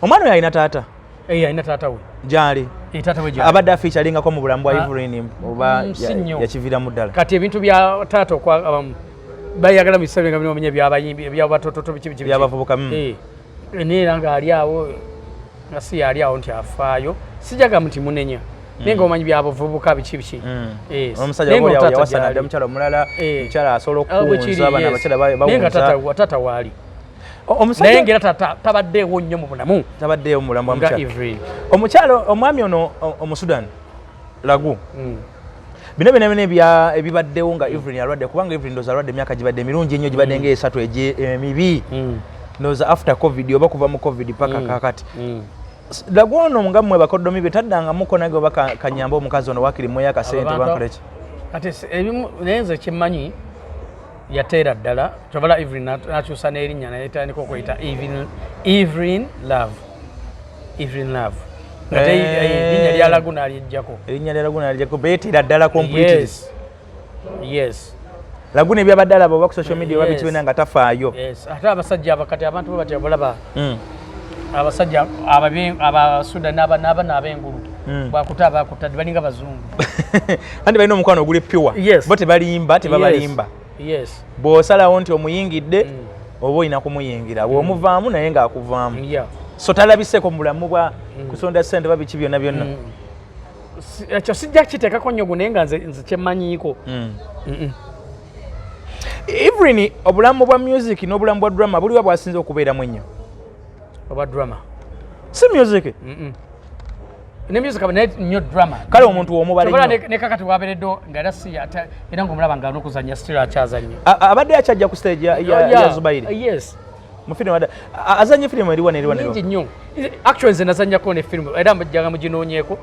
Omwana oyo alina taata? Eh, alina taata we. Gyali? Eh, taata we gyali. Abadde afeaturelingako mu bulamu bwa Evelyn oba si nnyo. Yakiviiramu ddala? Kati ebintu bya taata okwa bayagala mu biseera nga bino, bamenye byabayimbi, ebyabatototo, biki biki. Byabavubuka. Eh, naye era ng'ali awo nga si yali awo nti afaayo, sijagamba nti munenya, naye nga omanyi byabuvubuka, biki biki. Yes. Omusajja Naye nga oba taata yawasa gyali. nadde omukyala omulala. Omukyala asobola Ah, bwe kiri, okuwunza abaana. Yes. Abakyala Naye nga bawunza. taata waali. Omusajja Naye nga era taata tabaddeewo nnyo mu bulamu tabaddeewo mu bulamu bwa nga mukyala. Evelyn. Omukyala, omwami ono Omusudan Lagu, bino byonna byonna ebibaddewo nga Evelyn alwadde, kubanga Evelyn ndowooza alwadde emyaka gibadde emirungi ennyo, gibadde nga 3 emibi, ndowooza after COVID oba kuva mu COVID paka kakati. Lagu ono nga mmwe bakoddomi be taddangamuko nange oba kanyambe omukazi ono wakiri mweyo akasente Abo oba bantu- nkole ki? Kati ebimu naye nze kyemmanyi yateera ddala kyovala Evelyn n'akyusa n'erinnya, naye tandika okweyita Evelyn Love, Evelyn Love, nga erinnya lya Lagu n'alyeggyako. Erinnya lya Lagu nalyako, beetera ddala completely. Yes. Lagu nebyabadde alaba oba ku social media oba biki byonna nga tafaayo. Yes, ate abasajja abakati abantu bo batya bolaba abasajja Abasudan n'abana ab'engulu bwakuta abakutadde balinga bazungu. Anti balina omukwano oguli pure. Yes. Bo tebalimba, tebabalimba. Yes. Bw'osalawo nti omuyingidde, oba olina kumuyingira, bw'omuvaamu naye ng'akuvaamu. So talabiseeko mu bulamu bwa kusonda ssente oba biki byonna byonna? Ekyo sijja kiteekako nnyo gu, naye nga nze kyemmanyiiko. Evelyn, obulamu bwa music n'obulamu bwa drama buliwa bwasinze okubeeramu ennyo? Obwa drama. Si music? Ne music naye nnyo drama. Kale omuntu womubala Kyobola ennyo. Ne kakati wabeereddewo nga era si era ng'omulaba nga n'okuzannya still akyazannya. Abadde akyajja ku stage ya Zubairi? Yes. Mu firimu azanye firimu eriwa neriwa? Nyingi Neriwa? nnyo. Actually nze nazannyako ne firimu, era mujjanga muginoonyeeko,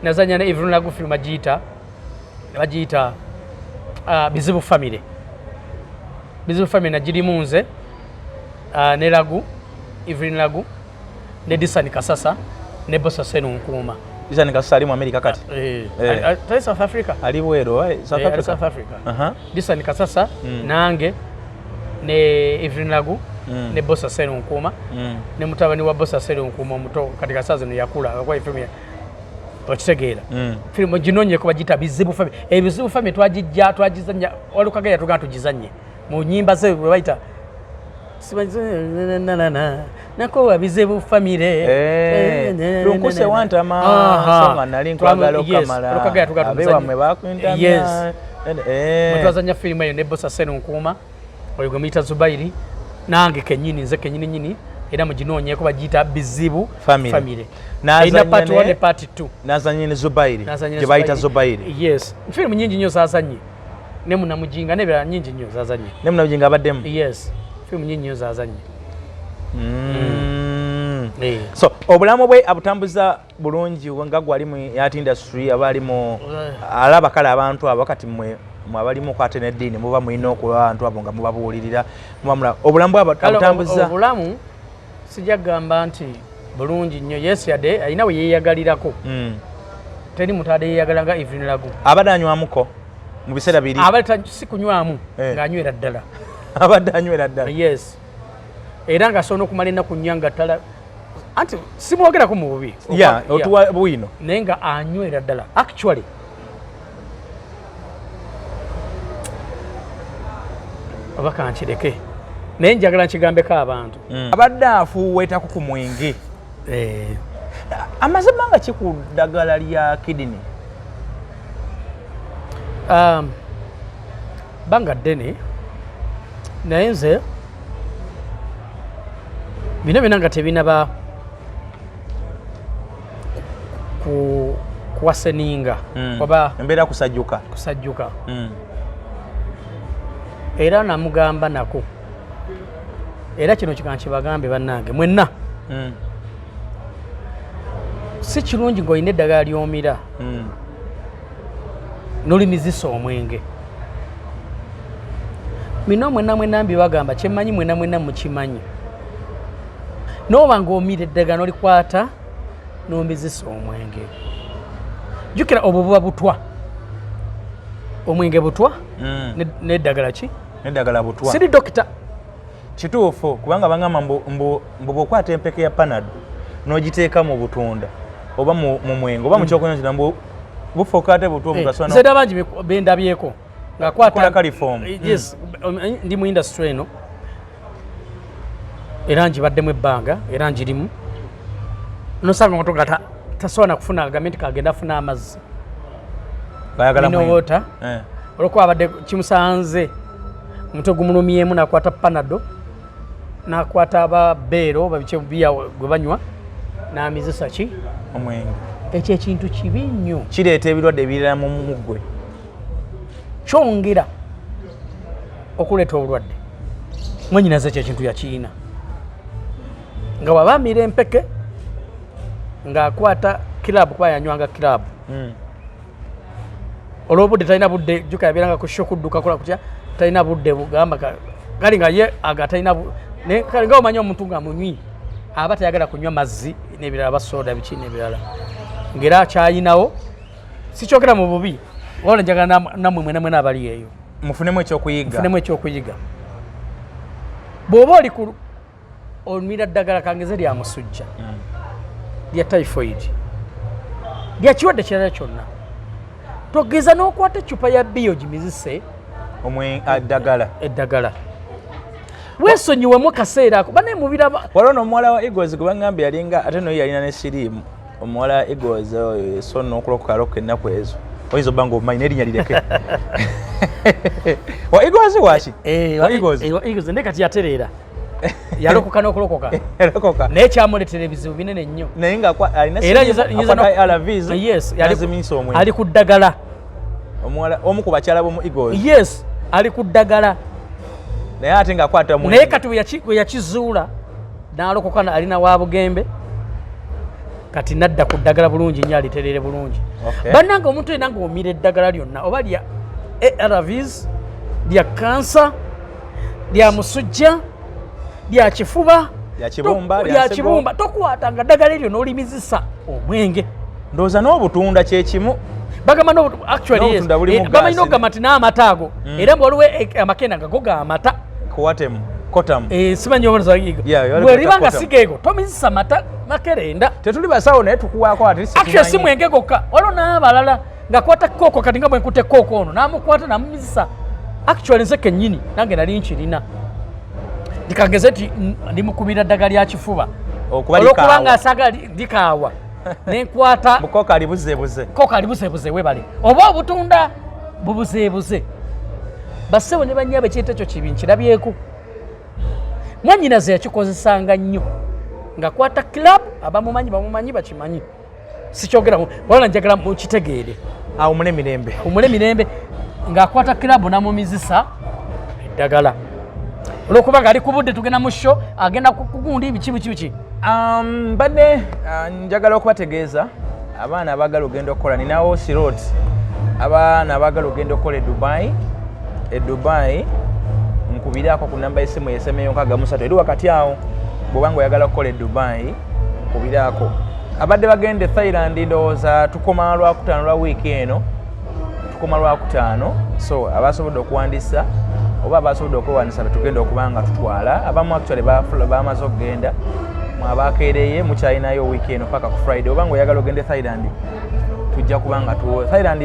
nazannya ne Evelyn Lagu firimu bagiyita Bizibu Family. Bizibu Family nagirimu nze, ne Lagu, Evelyn Lagu, ne Disan Kasasa ne Bosa Senunkuuma. Disan Kasasa ali mu America kati? Eh, Eh. tali South Africa. Ali bweru, South Eh, ali Africa. South Africa. Aha. Disan Kasasa nange Ne Evelyn Lagu ne Bosa Sserunkuuma ne mutabani wa Bosa Sserunkuuma omuto kati kasaa zino yakula okuba firimu okitegeera. Firimu ginonyeko bagiyita Bizibu Family. Ebizibu Family twagijja twagizanya, Walukaga yatugamba tugizanye mu nyimba ze bwe bayita nakowa Bizibu Family. Eh, lunkuse wantama so nga nali nkwagala okamala abewammwe bakwintamya. Bwe twazanya firimu eyo ne Bosa Sserunkuuma oyo gwe muyita Zubairi, nange kenyini nze kenyini nyini, era muginoonyeko bagiyita Bizibu Family. Family erina part 1 ne part 2. Nazanye ne Zubairi. Nazanye ne gye bayita Zubairi. Zubairi. Yes, firimu nyingi nnyo zazanye ne Munamujinga n'ebirala nyingi nnyo zazanye. Ne Munamujinga abaddemu? Yes, firimu nyingi nnyo zazanye. Eh. So obulamu bwe abutambuza bulungi nga gwali mu art industry, aba ali mu alaba kale abantu abo kati mmwe mwe abalimu okwate n'eddiini muba mulina okuba abantu abo nga mubabuulirira muba obulamu bwe Kale abutambuza. Obulamu sijja kugamba nti bulungi nnyo. Yes, yadde alina we yeeyagalirako. Teri muntu adde yeeyagala nga Evelyn Lagu. Abadde anywamuko mu biseera biri? Abadde si kunywamu, Eh. ng'anywera ddala. Abadde anywera ddala? Yes, era ng'asobola n'okumala ennaku nnya nga tala, anti simwogerako mu bubi. Ya, otuwa bwino. Naye nga anywera ddala actually. Oba kankireke, naye njagala nkigambeko abantu. Abadde afuuweetako ku mwenge? Eh, Amaze bbanga ki ku ddagala lya kidney? Bbanga ddene, naye nze bino byonna nga tebinaba ku kuwaseninga oba Embeera kusajjuka. Kusajjuka. Era namugamba nako, era kino kika nkibagambe bannange mwenna, si kirungi ng'olina eddagala ly'omira n'olimizisa omwenge. Bino mwenna mwenna mbibagamba, kyemmanyi mwenna mwenna mukimanyi. Nooba ng'omira eddagala n'olikwata n'omizisa omwenge, jjukira obwo buba butwa, omwenge butwa. N'eddagala ki? Neddagala butwa. Siri dokita. Kituufu, kubanga bagamba mbu bw'okwata empeke ya Panado n'ogiteeka mu butunda oba mu mwenge oba mu kyokunywa kino, mbu bufuuka ate butwa omuntu asobola Nze era bangi bendabyeko Kola ng'akwata chloroform. Yes, ndi mu industry eno era ngibaddemu ebbanga era ngirimu, nosanga omuntu nga tasobola nakufuna agambe nti kagenda afuna amazzi. Bayagala Mineral mwenge. water. Olwokuba abadde kimusanze omutwe gumulumyemu, nakwata Panado, nakwata aba beero babiki biya gwe banywa, namizisa ki? Omwenge. Ekyo ekintu kibi nnyo. Kireeta ebirwadde ebirala mu muggwe. Kyongera okuleeta obulwadde. Mwenyinaze ekyo ekintu yakiina nga waba amira empeke ng'akwata Club, kuba yanywanga Club. Olw'obudde talina budde, jjuka yabeeranga ku show, kudduka kola kutya, talina budde bugamba kale nga ye aga talina naye kale nga omanyi omuntu nga munywi aba tayagala kunywa mazzi n'ebirala, basoda biki n'ebirala, ng'era akyayinawo. Sikyogera mu bubi, wabula njagala nammwe mwena mwena abali eyo mufunemu ekyokuyiga. Mufunemu ekyokuyiga. Bw'oba oli ku omira ddagala kangeze lya musujja, lya typhoid, lya kirwadde kirala kyonna, togeza n'okwata eccupa ya biya ogimizise Eddagala. Eddagala. Weesonyiwemu kaseera ako, banaye mubiraba. Waliwo n'omuwala wa Eagles gwe bagambye yalinga ate noyo yalina ne siriimu. Omuwala wa Eagles oyo, so n'okulokoka alokoka ennaku ezo, oyinza obba nga omumanyi n'erinnya lireke. Wa Eagles waki? Wa Eagles. Wa Eagles, naye kati yatereera, yalokoka n'okulokoka. Yalokoka. Naye kyamuleetera ebizibu binene nnyo. Naye nga alina Era siriimu, akwata ARVs, yes, n'azimisa omwenge. Ali ku ddagala. Omuwala omu ku bakyala b'omu Eagles. Yes, ali ku ddagala. Naye ate ng'akwata omwenge. Naye kati bwe yakizuula n'alokoka, alina wa bugembe, kati nadda ku ddagala bulungi nnyo, aliterere bulungi. Bannange, omuntu yenna ng'omira eddagala lyonna, oba lya ARVs, lya kansa, lya musujja, lya kifuba, Lya kibumba, lya lya nsigo. kibumba, tokwatanga ddagala eryo n'olimizisa omwenge. Ndowooza n'obutunda kyekimu. Bagamba actually yes. N'obutunda bulimu Bamanyi gaasi. n'okugamba nti n'amata ago, era mbu waliwo amakenda nga go ga mata. Coartem, Coartem. Eh, simanyi oba Yeah, waliwo bweriba nga Coartem. sigeego tomizisa mata makerenda. Tetuli basawo, naye tukuwaako ate. Actually si mwenge gwokka, waliwo n'abalala ng'akwata kooko, kati nga bwe nkutte kooko ono, n'amukwata n'amumizisa. Actually nze kennyini nange nali nkirina, ndikageze nti ndimukubira ddagala lya kifuba. Okuba olwokuba likaawa. nga asaga likaawa, nenkwata Bukoka alibuzebuze. Kooko alibuzebuze, webale, oba obutunda bubuzeebuze. Bassebo ne bannyabo, ekintu ekyo kibi, nkirabyeko. Mwannyinaze yakikozesanga nnyo ng'akwata club. Abamumanyi bamumanyi, bakimanyi, sikyogera wala, njagala mukitegeere. Awo mule mirembe. Umule mirembe, ng'akwata club namumizisa eddagala olwokuba nga ali ku budde, tugenda mu show, agenda kugundi biki biki biki. Mbadde njagala okubategeeza abaana abaagala ogenda okukola, ninawo slot, abaana abaagala ogenda okukola e Dubai, e Dubai, nkubiraako ku namba y'essimu yesemeyo 63 eri wakati awo. Bw'oba nga oyagala okukola e Dubai, nkubiraako. Abadde bagenda e Thailand, ndowooza tukoma Lwakutaano lwa wiiki eno, tukoma Lwakutaano. So abasobodde okuwandiisa oba abasobodde okwewandiisa betugenda okuba nga tutwala. Abamu actually bamaze okugenda, mwabakeereye mukyalinayo wiiki eno paka ku Friday. Oba nga oyagala ogenda e Thailand, tujja kuba nga Thailand,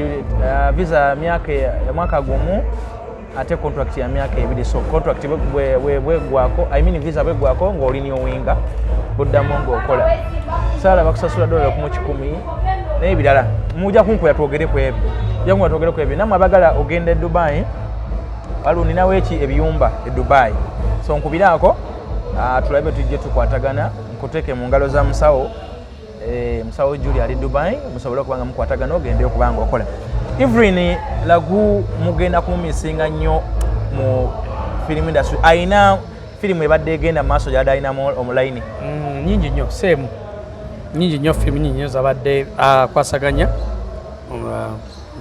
visa myaka ya mwaka gumu, ate contract ya myaka 2. So contract bweggwako, I mean visa bweggwako, ng'olinewinga buddamu ng'okola saala, bakusasula dola 1 100 n'ebirala. Mujja kunkuya twogere ku ebyo, mujja kunkuya twogere ku ebyo. Nammwe abagala ogenda e Dubai, waliwo ninawo eki ebiyumba e Dubai. So nkubiraako, tulabe tujje tukwatagana, nkuteeke mu ngalo za musawo, musawo Juli ali Dubai, musobole okuba nga mukwatagana ogende okuba nga okola. Evelyn Lagu mugenda kumumisinga nnyo mu film industry. Ayina firimu ebadde egenda mu maaso gyadde alinamu omulayini. Nyingi nnyo, seemu nyingi nnyo, firimu nyingi nnyo zabadde akwasaganya,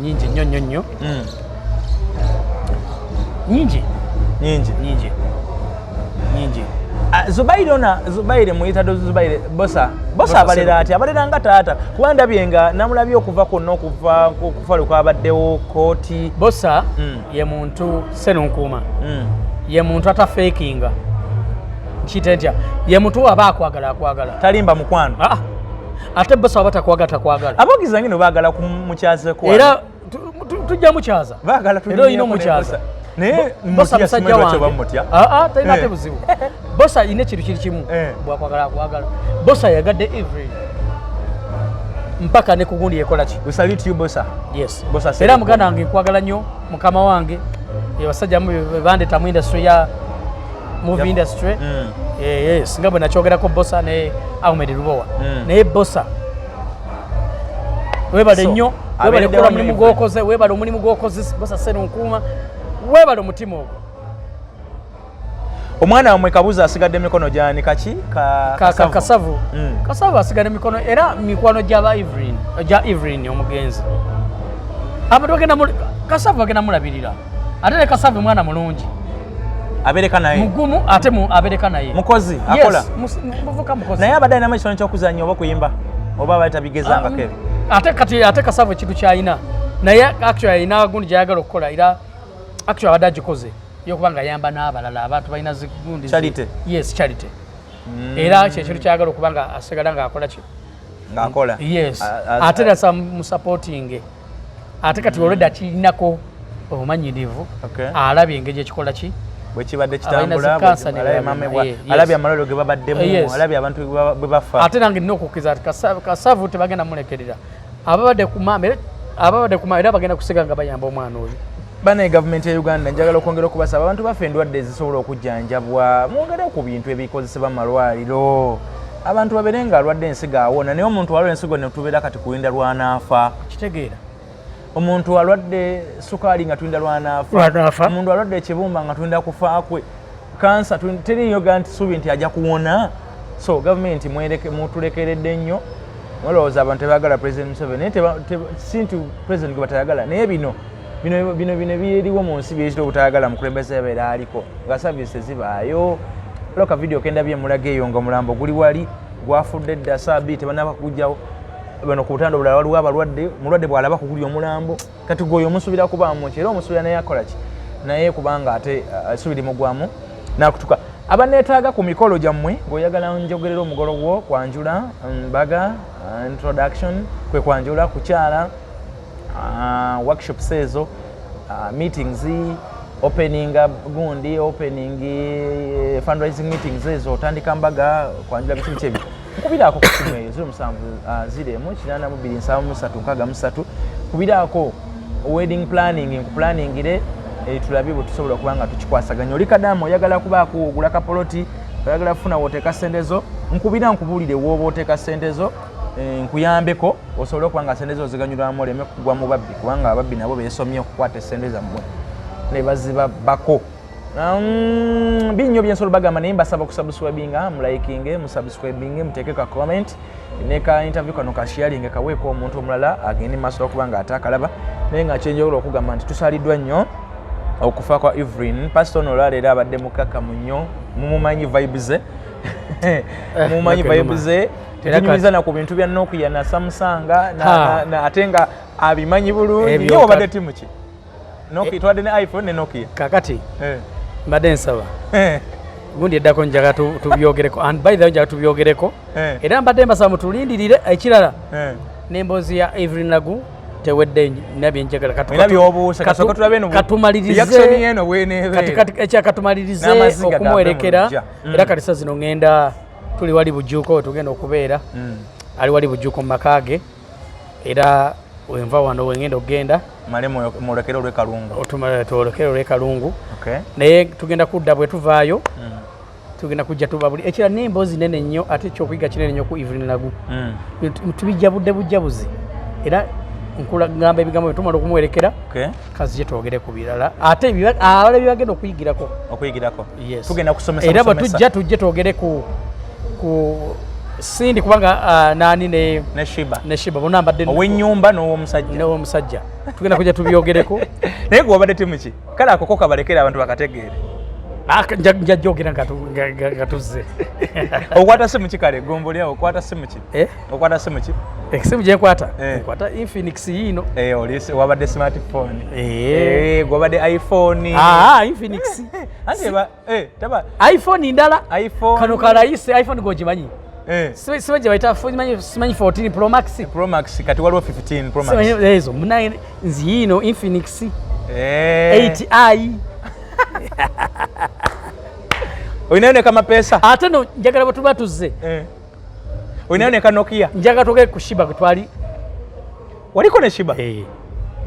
nyingi nnyo nnyo nnyo. Nyingi. Nyingi. Nyingi nyingi. Ah, Zubairi ona, Zubairi muyita do Zubairi Bosa, Bosa. Bosa. Abalera Seruku. ati abalera nga taata, kuba ndabye nga namulabye okuva kwonna, okuva okufa lwe kwabaddewo kooti. Bosa ye muntu Serunkuuma, ye muntu atafeekinga, nkiyite ntya, ye muntu aba akwagala akwagala. Talimba mukwano. Ah, ate Bosa waba takwagala takwagala. Abogizi bange no baagala kumukyazeko. Era tujja mukyaza. Baagala. Era olina omukyaza. Naye Bosa mutya, musajja simanyi lwaki wange. oba mutya. Ah, ah, talina ate buzibu. Bosa ayina ekintu kiri kimu, bwakwagala akwagala. Bosa yagadde Evelyn mpaka ne kugundi yekola ki. We salute you, Bosa. Yes. Bosa era Seruku. muganda wange, nkwagala nnyo mukama wange. Abasajja mu bandeta mu industry ya movie industry. Yes, nga bwe nakyogerako Bosa ne Ahmed Lubowa. Naye Bosa webale So, nnyo, webale abeereddewo kukola nnyo mulimu Evelyn. gwokoze, webale omulimu gwokoze Bosa Serunkuuma, webale omutima ogwo. Omwana wamwe Kabuza asigadde mikono gyani kaki? Kasavu. Kasavu. Kasavu asigala mikono, era mikwano gyaba Evelyn, gya Evelyn omugenzi. Abantu bagenda Kasavu bagenda mulabirira, ate ne Kasavu mwana mulungi. Abeereka naye. Mugumu, ate abeereka naye. Mukozi, Yes, akola. Muvuka mukozi. Naye abadde alinamu ekitone ky'okuzannya oba okuyimba, oba abadde tabigezangako ebyo? Ate kati ate Kasavu ekintu kyalina naye, actually alina gundi gyayagala okukola, era actually abadde agikoze, yokuba nga ayamba n'abalala abantu balina zigundi Charity. Yes, charity. Era kyekintu kyayagala okuba nga asigala ng'akola ki. Ng'akola. Yes. Ate era musupporting, ate kati olwedde akirinako obumanyirivu. Alabye engeri ekikola ki. Bwe kibadde Abalina kitambula, zi cancer alabye ne mame yes. alabye amalwaliro ge babaddemu. Alabye abantu bwe bafa. Ate nange nina okukkiriza nti Kasavu tebagenda mulekerera. Ababadde ku maama ababadde ku maama era bagenda kusiga nga bayamba omwana oyo. Banaye gavumenti ya Uganda, njagala okwongera okubasaba, abantu baffe endwadde ezisobola okujjanjabwa, mwongere ku bintu ebikozesebwa mu malwaliro, abantu babeere nga alwadde ensigo awona. Naye omuntu alwa ensigo netubeera kati kulinda lwanaafa. Kitegeera. Omuntu alwadde sukaali nga tulinda lwanaafa. Lwanaafa. Omuntu alwadde ekibumba nga tulinda kufa kwe. Kansa teriyo ga nti suubi nti ajja kuwona. So gavumenti mutulekeredde nnyo. Mulowooza abantu tebaagala President Museveni, naye si nti president gwe batayagala, naye bino bino bino bino biriwo mu nsi byekita obutayagala mukulembeze abeera aliko nga service zibaayo. Waliwo ka video kendabye mulaga eyo nga omulambo guli wali gwafudde dda, saa 2 tebanaba kugugjawo. Bano ku butanda obulala waliwo abalwadde, mulwadde bw'alaba kuguli omulambo, kati gwe oyo omusuubira kubaamu ki? Era omusuubira naye akola ki? Naye kubanga ate essuubi limugwamu. Nakutuka abaneetaaga ku mikolo gyammwe, ng'oyagala njogerera omugolo gwo, kwanjula, mbaga, introduction, kwe kwanjula, kukyala, workshops ezo, meetings, opening, gundi opening, fundraising meetings ezo, otandika mbaga, kwanjula, biki biki ebyo, nkubiraako ku simu eyo 07 01 82 73 63. Kubiraako wedding planning, nkuplaningire, tulabe bwe tusobola okuba nga tukikwasaganya. Oli kadamu, oyagala kubaako ogula kapoloti, oyagala kufuna woteeka sente zo, nkubira nkubuulire wooba oteeka sente zo, nkuyambeko osobole okuba nga sente zo ziganyulwamu, oleme kugwa mu babbi, kubanga ababbi nabo beesomye okukwata esente zammwe ne bazibabbako. Binyo byensobola bagamba, naye mbasaba okusubscribinga, mulikinge, musubscribinge, muteeke ka comment ne ka interview kano, ka sharing, kaweeko omuntu omulala agende maaso okuba nga ate akalaba. Naye nga kyenjawulo okugamba nti tusaliddwa nnyo okufa kwa Evelyn. Pastor ono olwaleero abadde mukakkamu nnyo, mumumanyi vibe ze, mumumanyi vibe ze. Tetunyumiza na ku bintu bya Nokia na Samsung ate nga abimanyi bulungi. Ye obadde timu ki? Nokia, twadde ne iPhone ne Nokia. Kakati mbadde nsaba gundi eddako njaga tubyogereko, and by the way njaga tubyogereko. Era mbadde mbasaba mutulindirire ekirala n'emboozi ya Evelyn Lagu tewedde nabye njagala katumalirize okumuwerekera. Era kati sa zino ŋŋenda, tuli wali Bujuuko we tugenda okubeera. Ali wali Bujuuko mu maka ge, era wenva wano wengenda okugenda. Male mwolekere olw'Ekalungu. Twolekere olw'Ekalungu, naye tugenda kudda bwe tuvaayo, tugenda kujja tuba buli ekira n'emboozi nene nnyo, ate ekyokuyiga kinene nnyo ku Evelyn Lagu. Tubijja budde bujjabuzi, era nkulagamba ebigambo bye tumala okumuwerekera, kazije twogere ku birala, ate abalala byebagenda okuyigirako. Okuyigirako. Yes. Tugenda kusomesa. Era bwe tujja, tujje twogere ku Sindi, kubanga nani ne ne Shiba. Ne Shiba bonna mbadde ow'ennyumba n'ow'omusajja. N'ow'omusajja tugenda kujja tubyogereko. Naye gwe wabadde timu ki? Kale akoko kabalekere abantu bakategeere. Nja jogera nga tuzze. Okwata simu ki? Kale gombo lyawo, okwata simu ki? Eh? Okwata simu ki? Esimu gyenkwata, nkwata Infinix yiino. Eh, oli wabadde smartphone. Gwe wabadde iPhone. Ah, Infinix. Anti taba iPhone ndala. iPhone. Kano kalayise iPhone gogimanyi. Simanyi gye bayita, simanyi 14 Pro Max. Pro Max, kati waliwo 15 Pro Max. Simanyi ezo munaye, nzi yiino Infinix 8i. Olinayo ne kamapeesa. Ate no njagala bwe tuba tuzze, Olinayo ne ka Nokia. Njagala twogere ku Shiba gwe twali. Waliko ne Shiba? Eh.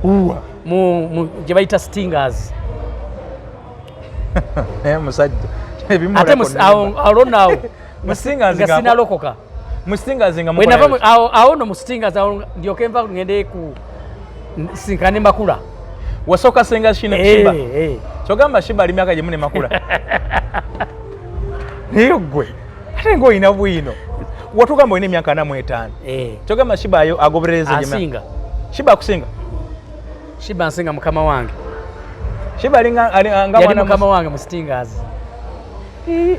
Uwa. Mu gye bayita Stingers. Naye musajja. Ate awo naawo Mu Stingers. Nga sinalokoka. Mu Stingers nga Bwe nava awo no mu Stingers, awo ndyoke nva ngende ku sinkane Makula. Wasooka senga shina Shiba. Eh. Kyogamba Shiba ali myaka gye ne Makula. Naye gwe ate ng'olina bwino, watugamba olina emyaka 45. Kyogamba Shiba ayo agoberereza gye Asinga. Shiba akusinga? Shiba nsinga, mukama wange. Shiba alinga nga Yali mwana mukama wange mu Stingers.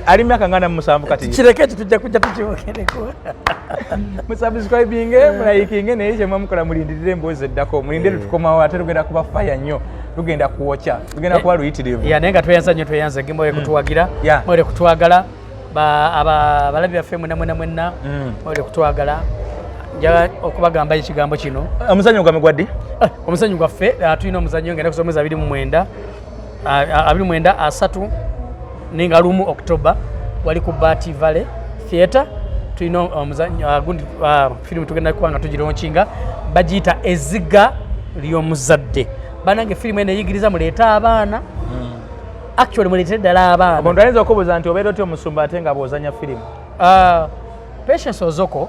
Ali myaka nga 47 kati. Kireke ekyo, tujja kujja tukyogereko. Musubscribinge, mulikinge, naye kyemwe mukola mulindirire emboozi eddako, mulindire tukomawo, ate tugenda kuba fire nnyo, tugenda kuwokya, tugenda kuba luyitirivu. Ya, naye nga tweyanza nnyo, tweyanza gembo kutuwagira, mwere kutwagala, abalabi baffe mwena mwena mwenna, mwere kutwagala. Njagala okubagamba ekigambo kino. Omuzannyo gwamwe gwa ddi? Omuzannyo gwaffe, tulina omuzannyo ngenda kusoma mwezi 29, 29, 30 ninga 1 October, wali ku Bat Valley Theatre. Tulina omuzannyo, gundi, firimu tugenda kuba nga tugilaunchinga, bagiyita Eziga Ly'Omuzadde. Banange, firimu eno eyigiriza, muleete abaana. Actually muleete ddala abaana. Omuntu ayinza okubuuza nti obeera otya omusumba ate nga bw'ozanya firimu? Patience Ozoko.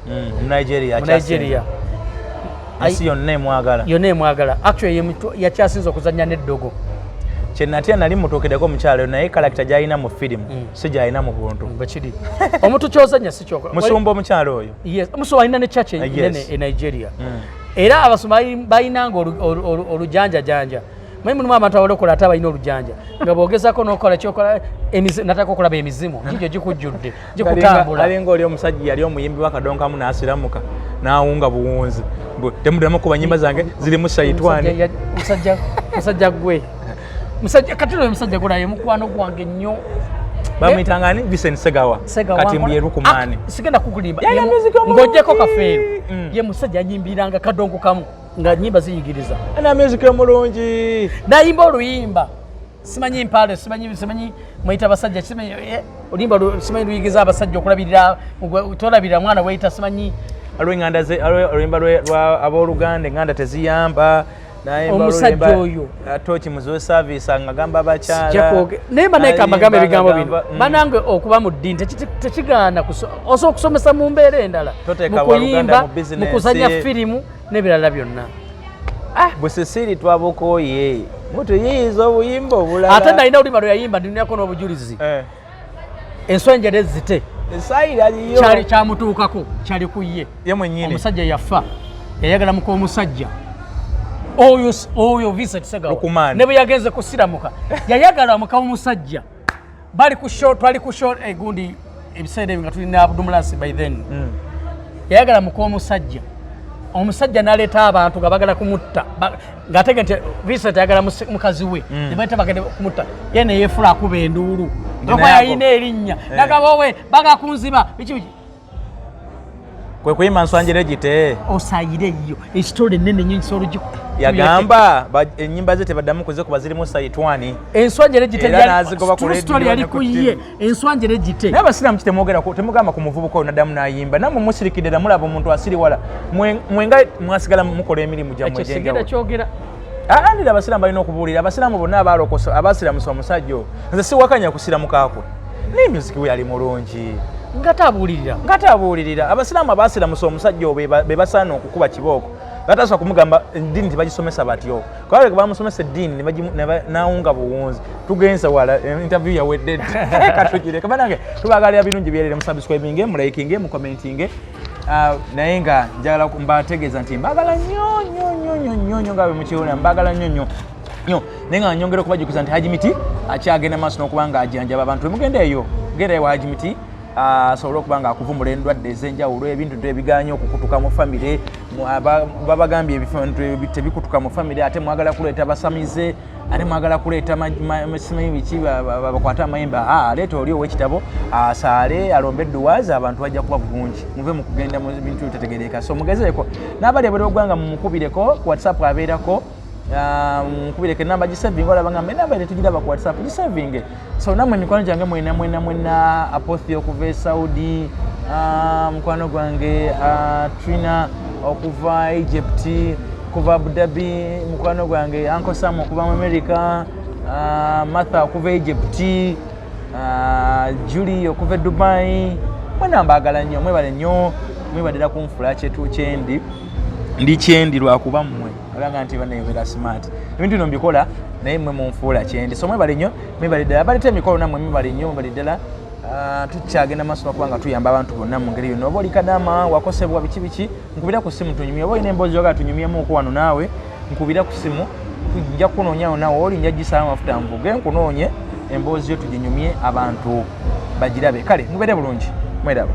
Mu Nigeria. Mu Nigeria. Ensi yonna emwagala. Yonna emwagala. Actually ye yakyasinze okuzannya n'eddogo. Kyenatya nali mutuukiddeko omukyalo, naye character gy'alina mu firimu si gy'alina mu buntu. Bwekiri, omuntu kyozannya si kyokola. Musumba omukyalo oyo. Yes, omusumba alina ne church nene e Nigeria. Era abasumba balinanga olujanjajanja. Manyi mulimu abantu abalokola ate abalina olujanja, nga bwogezako n'okola kyokola, nataka okulaba emizimu gigyo gikujjudde, gikutambula. Alinga oli omusajja yali omuyimbi wakadonkamu n'asiramuka n'awunga buwunzi. Mbu, temuddamu kuba nyimba zange zirimu sayitwani. Musajja gwe. Musajja kati oyo musajja gulaye mukwano gwange nnyo. Bamuyitanga ani? Vincent Segawa. Segawa. Kati mbu ye Lukumaani. Ah, sigenda kukulimba. Yalina music omulungi. Ng'oggyeko Kafeero, ye musajja yanyimbiranga kadongo kamu nga nyimba ziyigiriza. Ana music omulungi. Nayimba oluyimba simanyi mpale, simanyi mweyita abasajja, simanyi oluyimba simanyi luyigiza abasajja okulabirira, tolabirira mwana weyita simanyi. Aliwo enganda ze, aliwo oluyimba lwa abooluganda, enganda teziyamba. Nayimba Omusajja oluyimba, oyo. Toki muziwe service ngagamba abakyala. Sijja naye banaye kambagamba Nayimba ebigambo bino. ngagamba, Banange, okuba mu ddiini tekigaana osobola okusomesa mu mbeera endala, Toteeka mu waluganda kuyimba, mu business. mu kuzanya firimu n'ebirala byonna. Busisiri twabukooye, mutuyiyiza obuyimba obulala. Ate nalina oluyimba lwe yayimba, ndinako n'obujulizi. Enswenjere zite. Esayira liyo. Kyali kyamutuukako, kyali ku ye. Ye mwennyini. Omusajja yafa yayagala muka omusajja oyo, oyo Vincent Segawa. Lukumaani. Ne bwe yagenze kusiramuka yayagala muka omusajja. Bali ku show, twali ku show egundi ebiseera ebyo nga tulina Abdumulasi by then. Yayagala muka omusajja, omusajja n'aleeta abantu nga bagala kumutta. Ng'atege nti Vincent ayagala mukazi we. Ne bayita bagende kumutta, ye neyeefula akuba enduulu. Nti Okuba naye yalina erinnya. Nagamba owe baga kunziba biki biki. Kwe kuyimba nswanjire gite. Osayire eyo ekitole enene nnyo nkisobola Yagamba ennyimba ze tebaddamu kuzikuba, zirimu sayitwani. Enswanjere gite. Era n'azigoba ku True story. radio Yali ne ku ku ye. TV. Enswanjere gite. Naye abasiraamu kitemwogerako, temugamba ku muvubuka oyo naddamu n'ayimba, nammwe musirikidde era mulaba omuntu asiriwala. Mwenga mwasigala mukola emirimu gyammwe Ekyo sigenda egy'enjawulo. kyogera. Andira abasiraamu balina okubuulira abasiraamu bonna abalokosa abasiramusa omusajja oyo. Nze siwakanya kusiramuka kwe, naye music we yali mulungi. Nga tabuulirira. Nga tabuulirira. Abasiraamu abasiramusa omusajja oyo be basaana okukuba kibooko. Batasobola kumugamba eddiini tebagisomesa batyo, kubanga bamusomesa eddiini nawunga buwunzi. Tugenze wala, interview yawedde, katugireke. Banange, tubagalira birungi byerere. Musubscribinge, mulikinge, mucommentinge. Ah, naye nga njagala mbategeeza nti mbagala nnyo nnyo nnyo nnyo nnyo nnyo nga bwe mukiwulira, mbagala nnyo nnyo nnyo. Naye nga nyongera okubajjukiza nti Haji Miti akyagenda maaso n'okuba nga ajanjaba abantu. Emugenda eyo, genda ewa Haji Miti asobole okuba nga akuvumula endwadde ez'enjawulo, ebintu nto ebiganye okukutuka mu famire. Babagambye ebintu tebikutuka mu famire, ate mwagala kuleeta basamize, ate mwagala kuleeta simanyi biki, bakwate amayembe. Aleeta oli ow'ekitabo asaale, alombe edduwazi, abantu bajja kuba bulungi. Muve mu kugenda mu bintu bitategeereka. So mugezeeko n'abali ebweru w'eggwanga, mumukubireko ku WhatsApp, abeerako. Mukubireko enamba, gisavinge. Olaba nga enamba ere tugiraba ku WhatsApp, gisavinge. So nammwe emikwano gyange mwena mwena mwena, Apothi okuva e Saudi, mukwano gwange Trina okuva Egypt, kuva Abu Dhabi, mukwano gwange Uncle Sam okuva mu America, Martha okuva Egypt, Julie okuva e Dubai, mwena mbaagala nnyo. Mwebale nnyo, mwebalira kunfula kyetu kyendi ndi kyendi lwakuba mmwe. Olanga nti banebeera smart, ebintu bino mbikola naye mmwe munfuula kyendi. So mwebale nnyo, mwebale ddala baleeta emikolo. Nammwe mwebale nnyo, mwebale ddala. Tukyagenda maaso nokuba nga tuyamba abantu bonna mu ngeri yonna. Oba oli kadama wakosebwa biki biki, nkubira ku simu tunyumye. Oba olina emboozi yogala tunyumyemuko wano naawe, nkubira ku simu, nja kukunoonya nawe oli, nja gisaba amafuta nvuge nkunoonye, emboozi yo tuginyumye, abantu bagirabe. Kale mubeere bulungi, mweraba.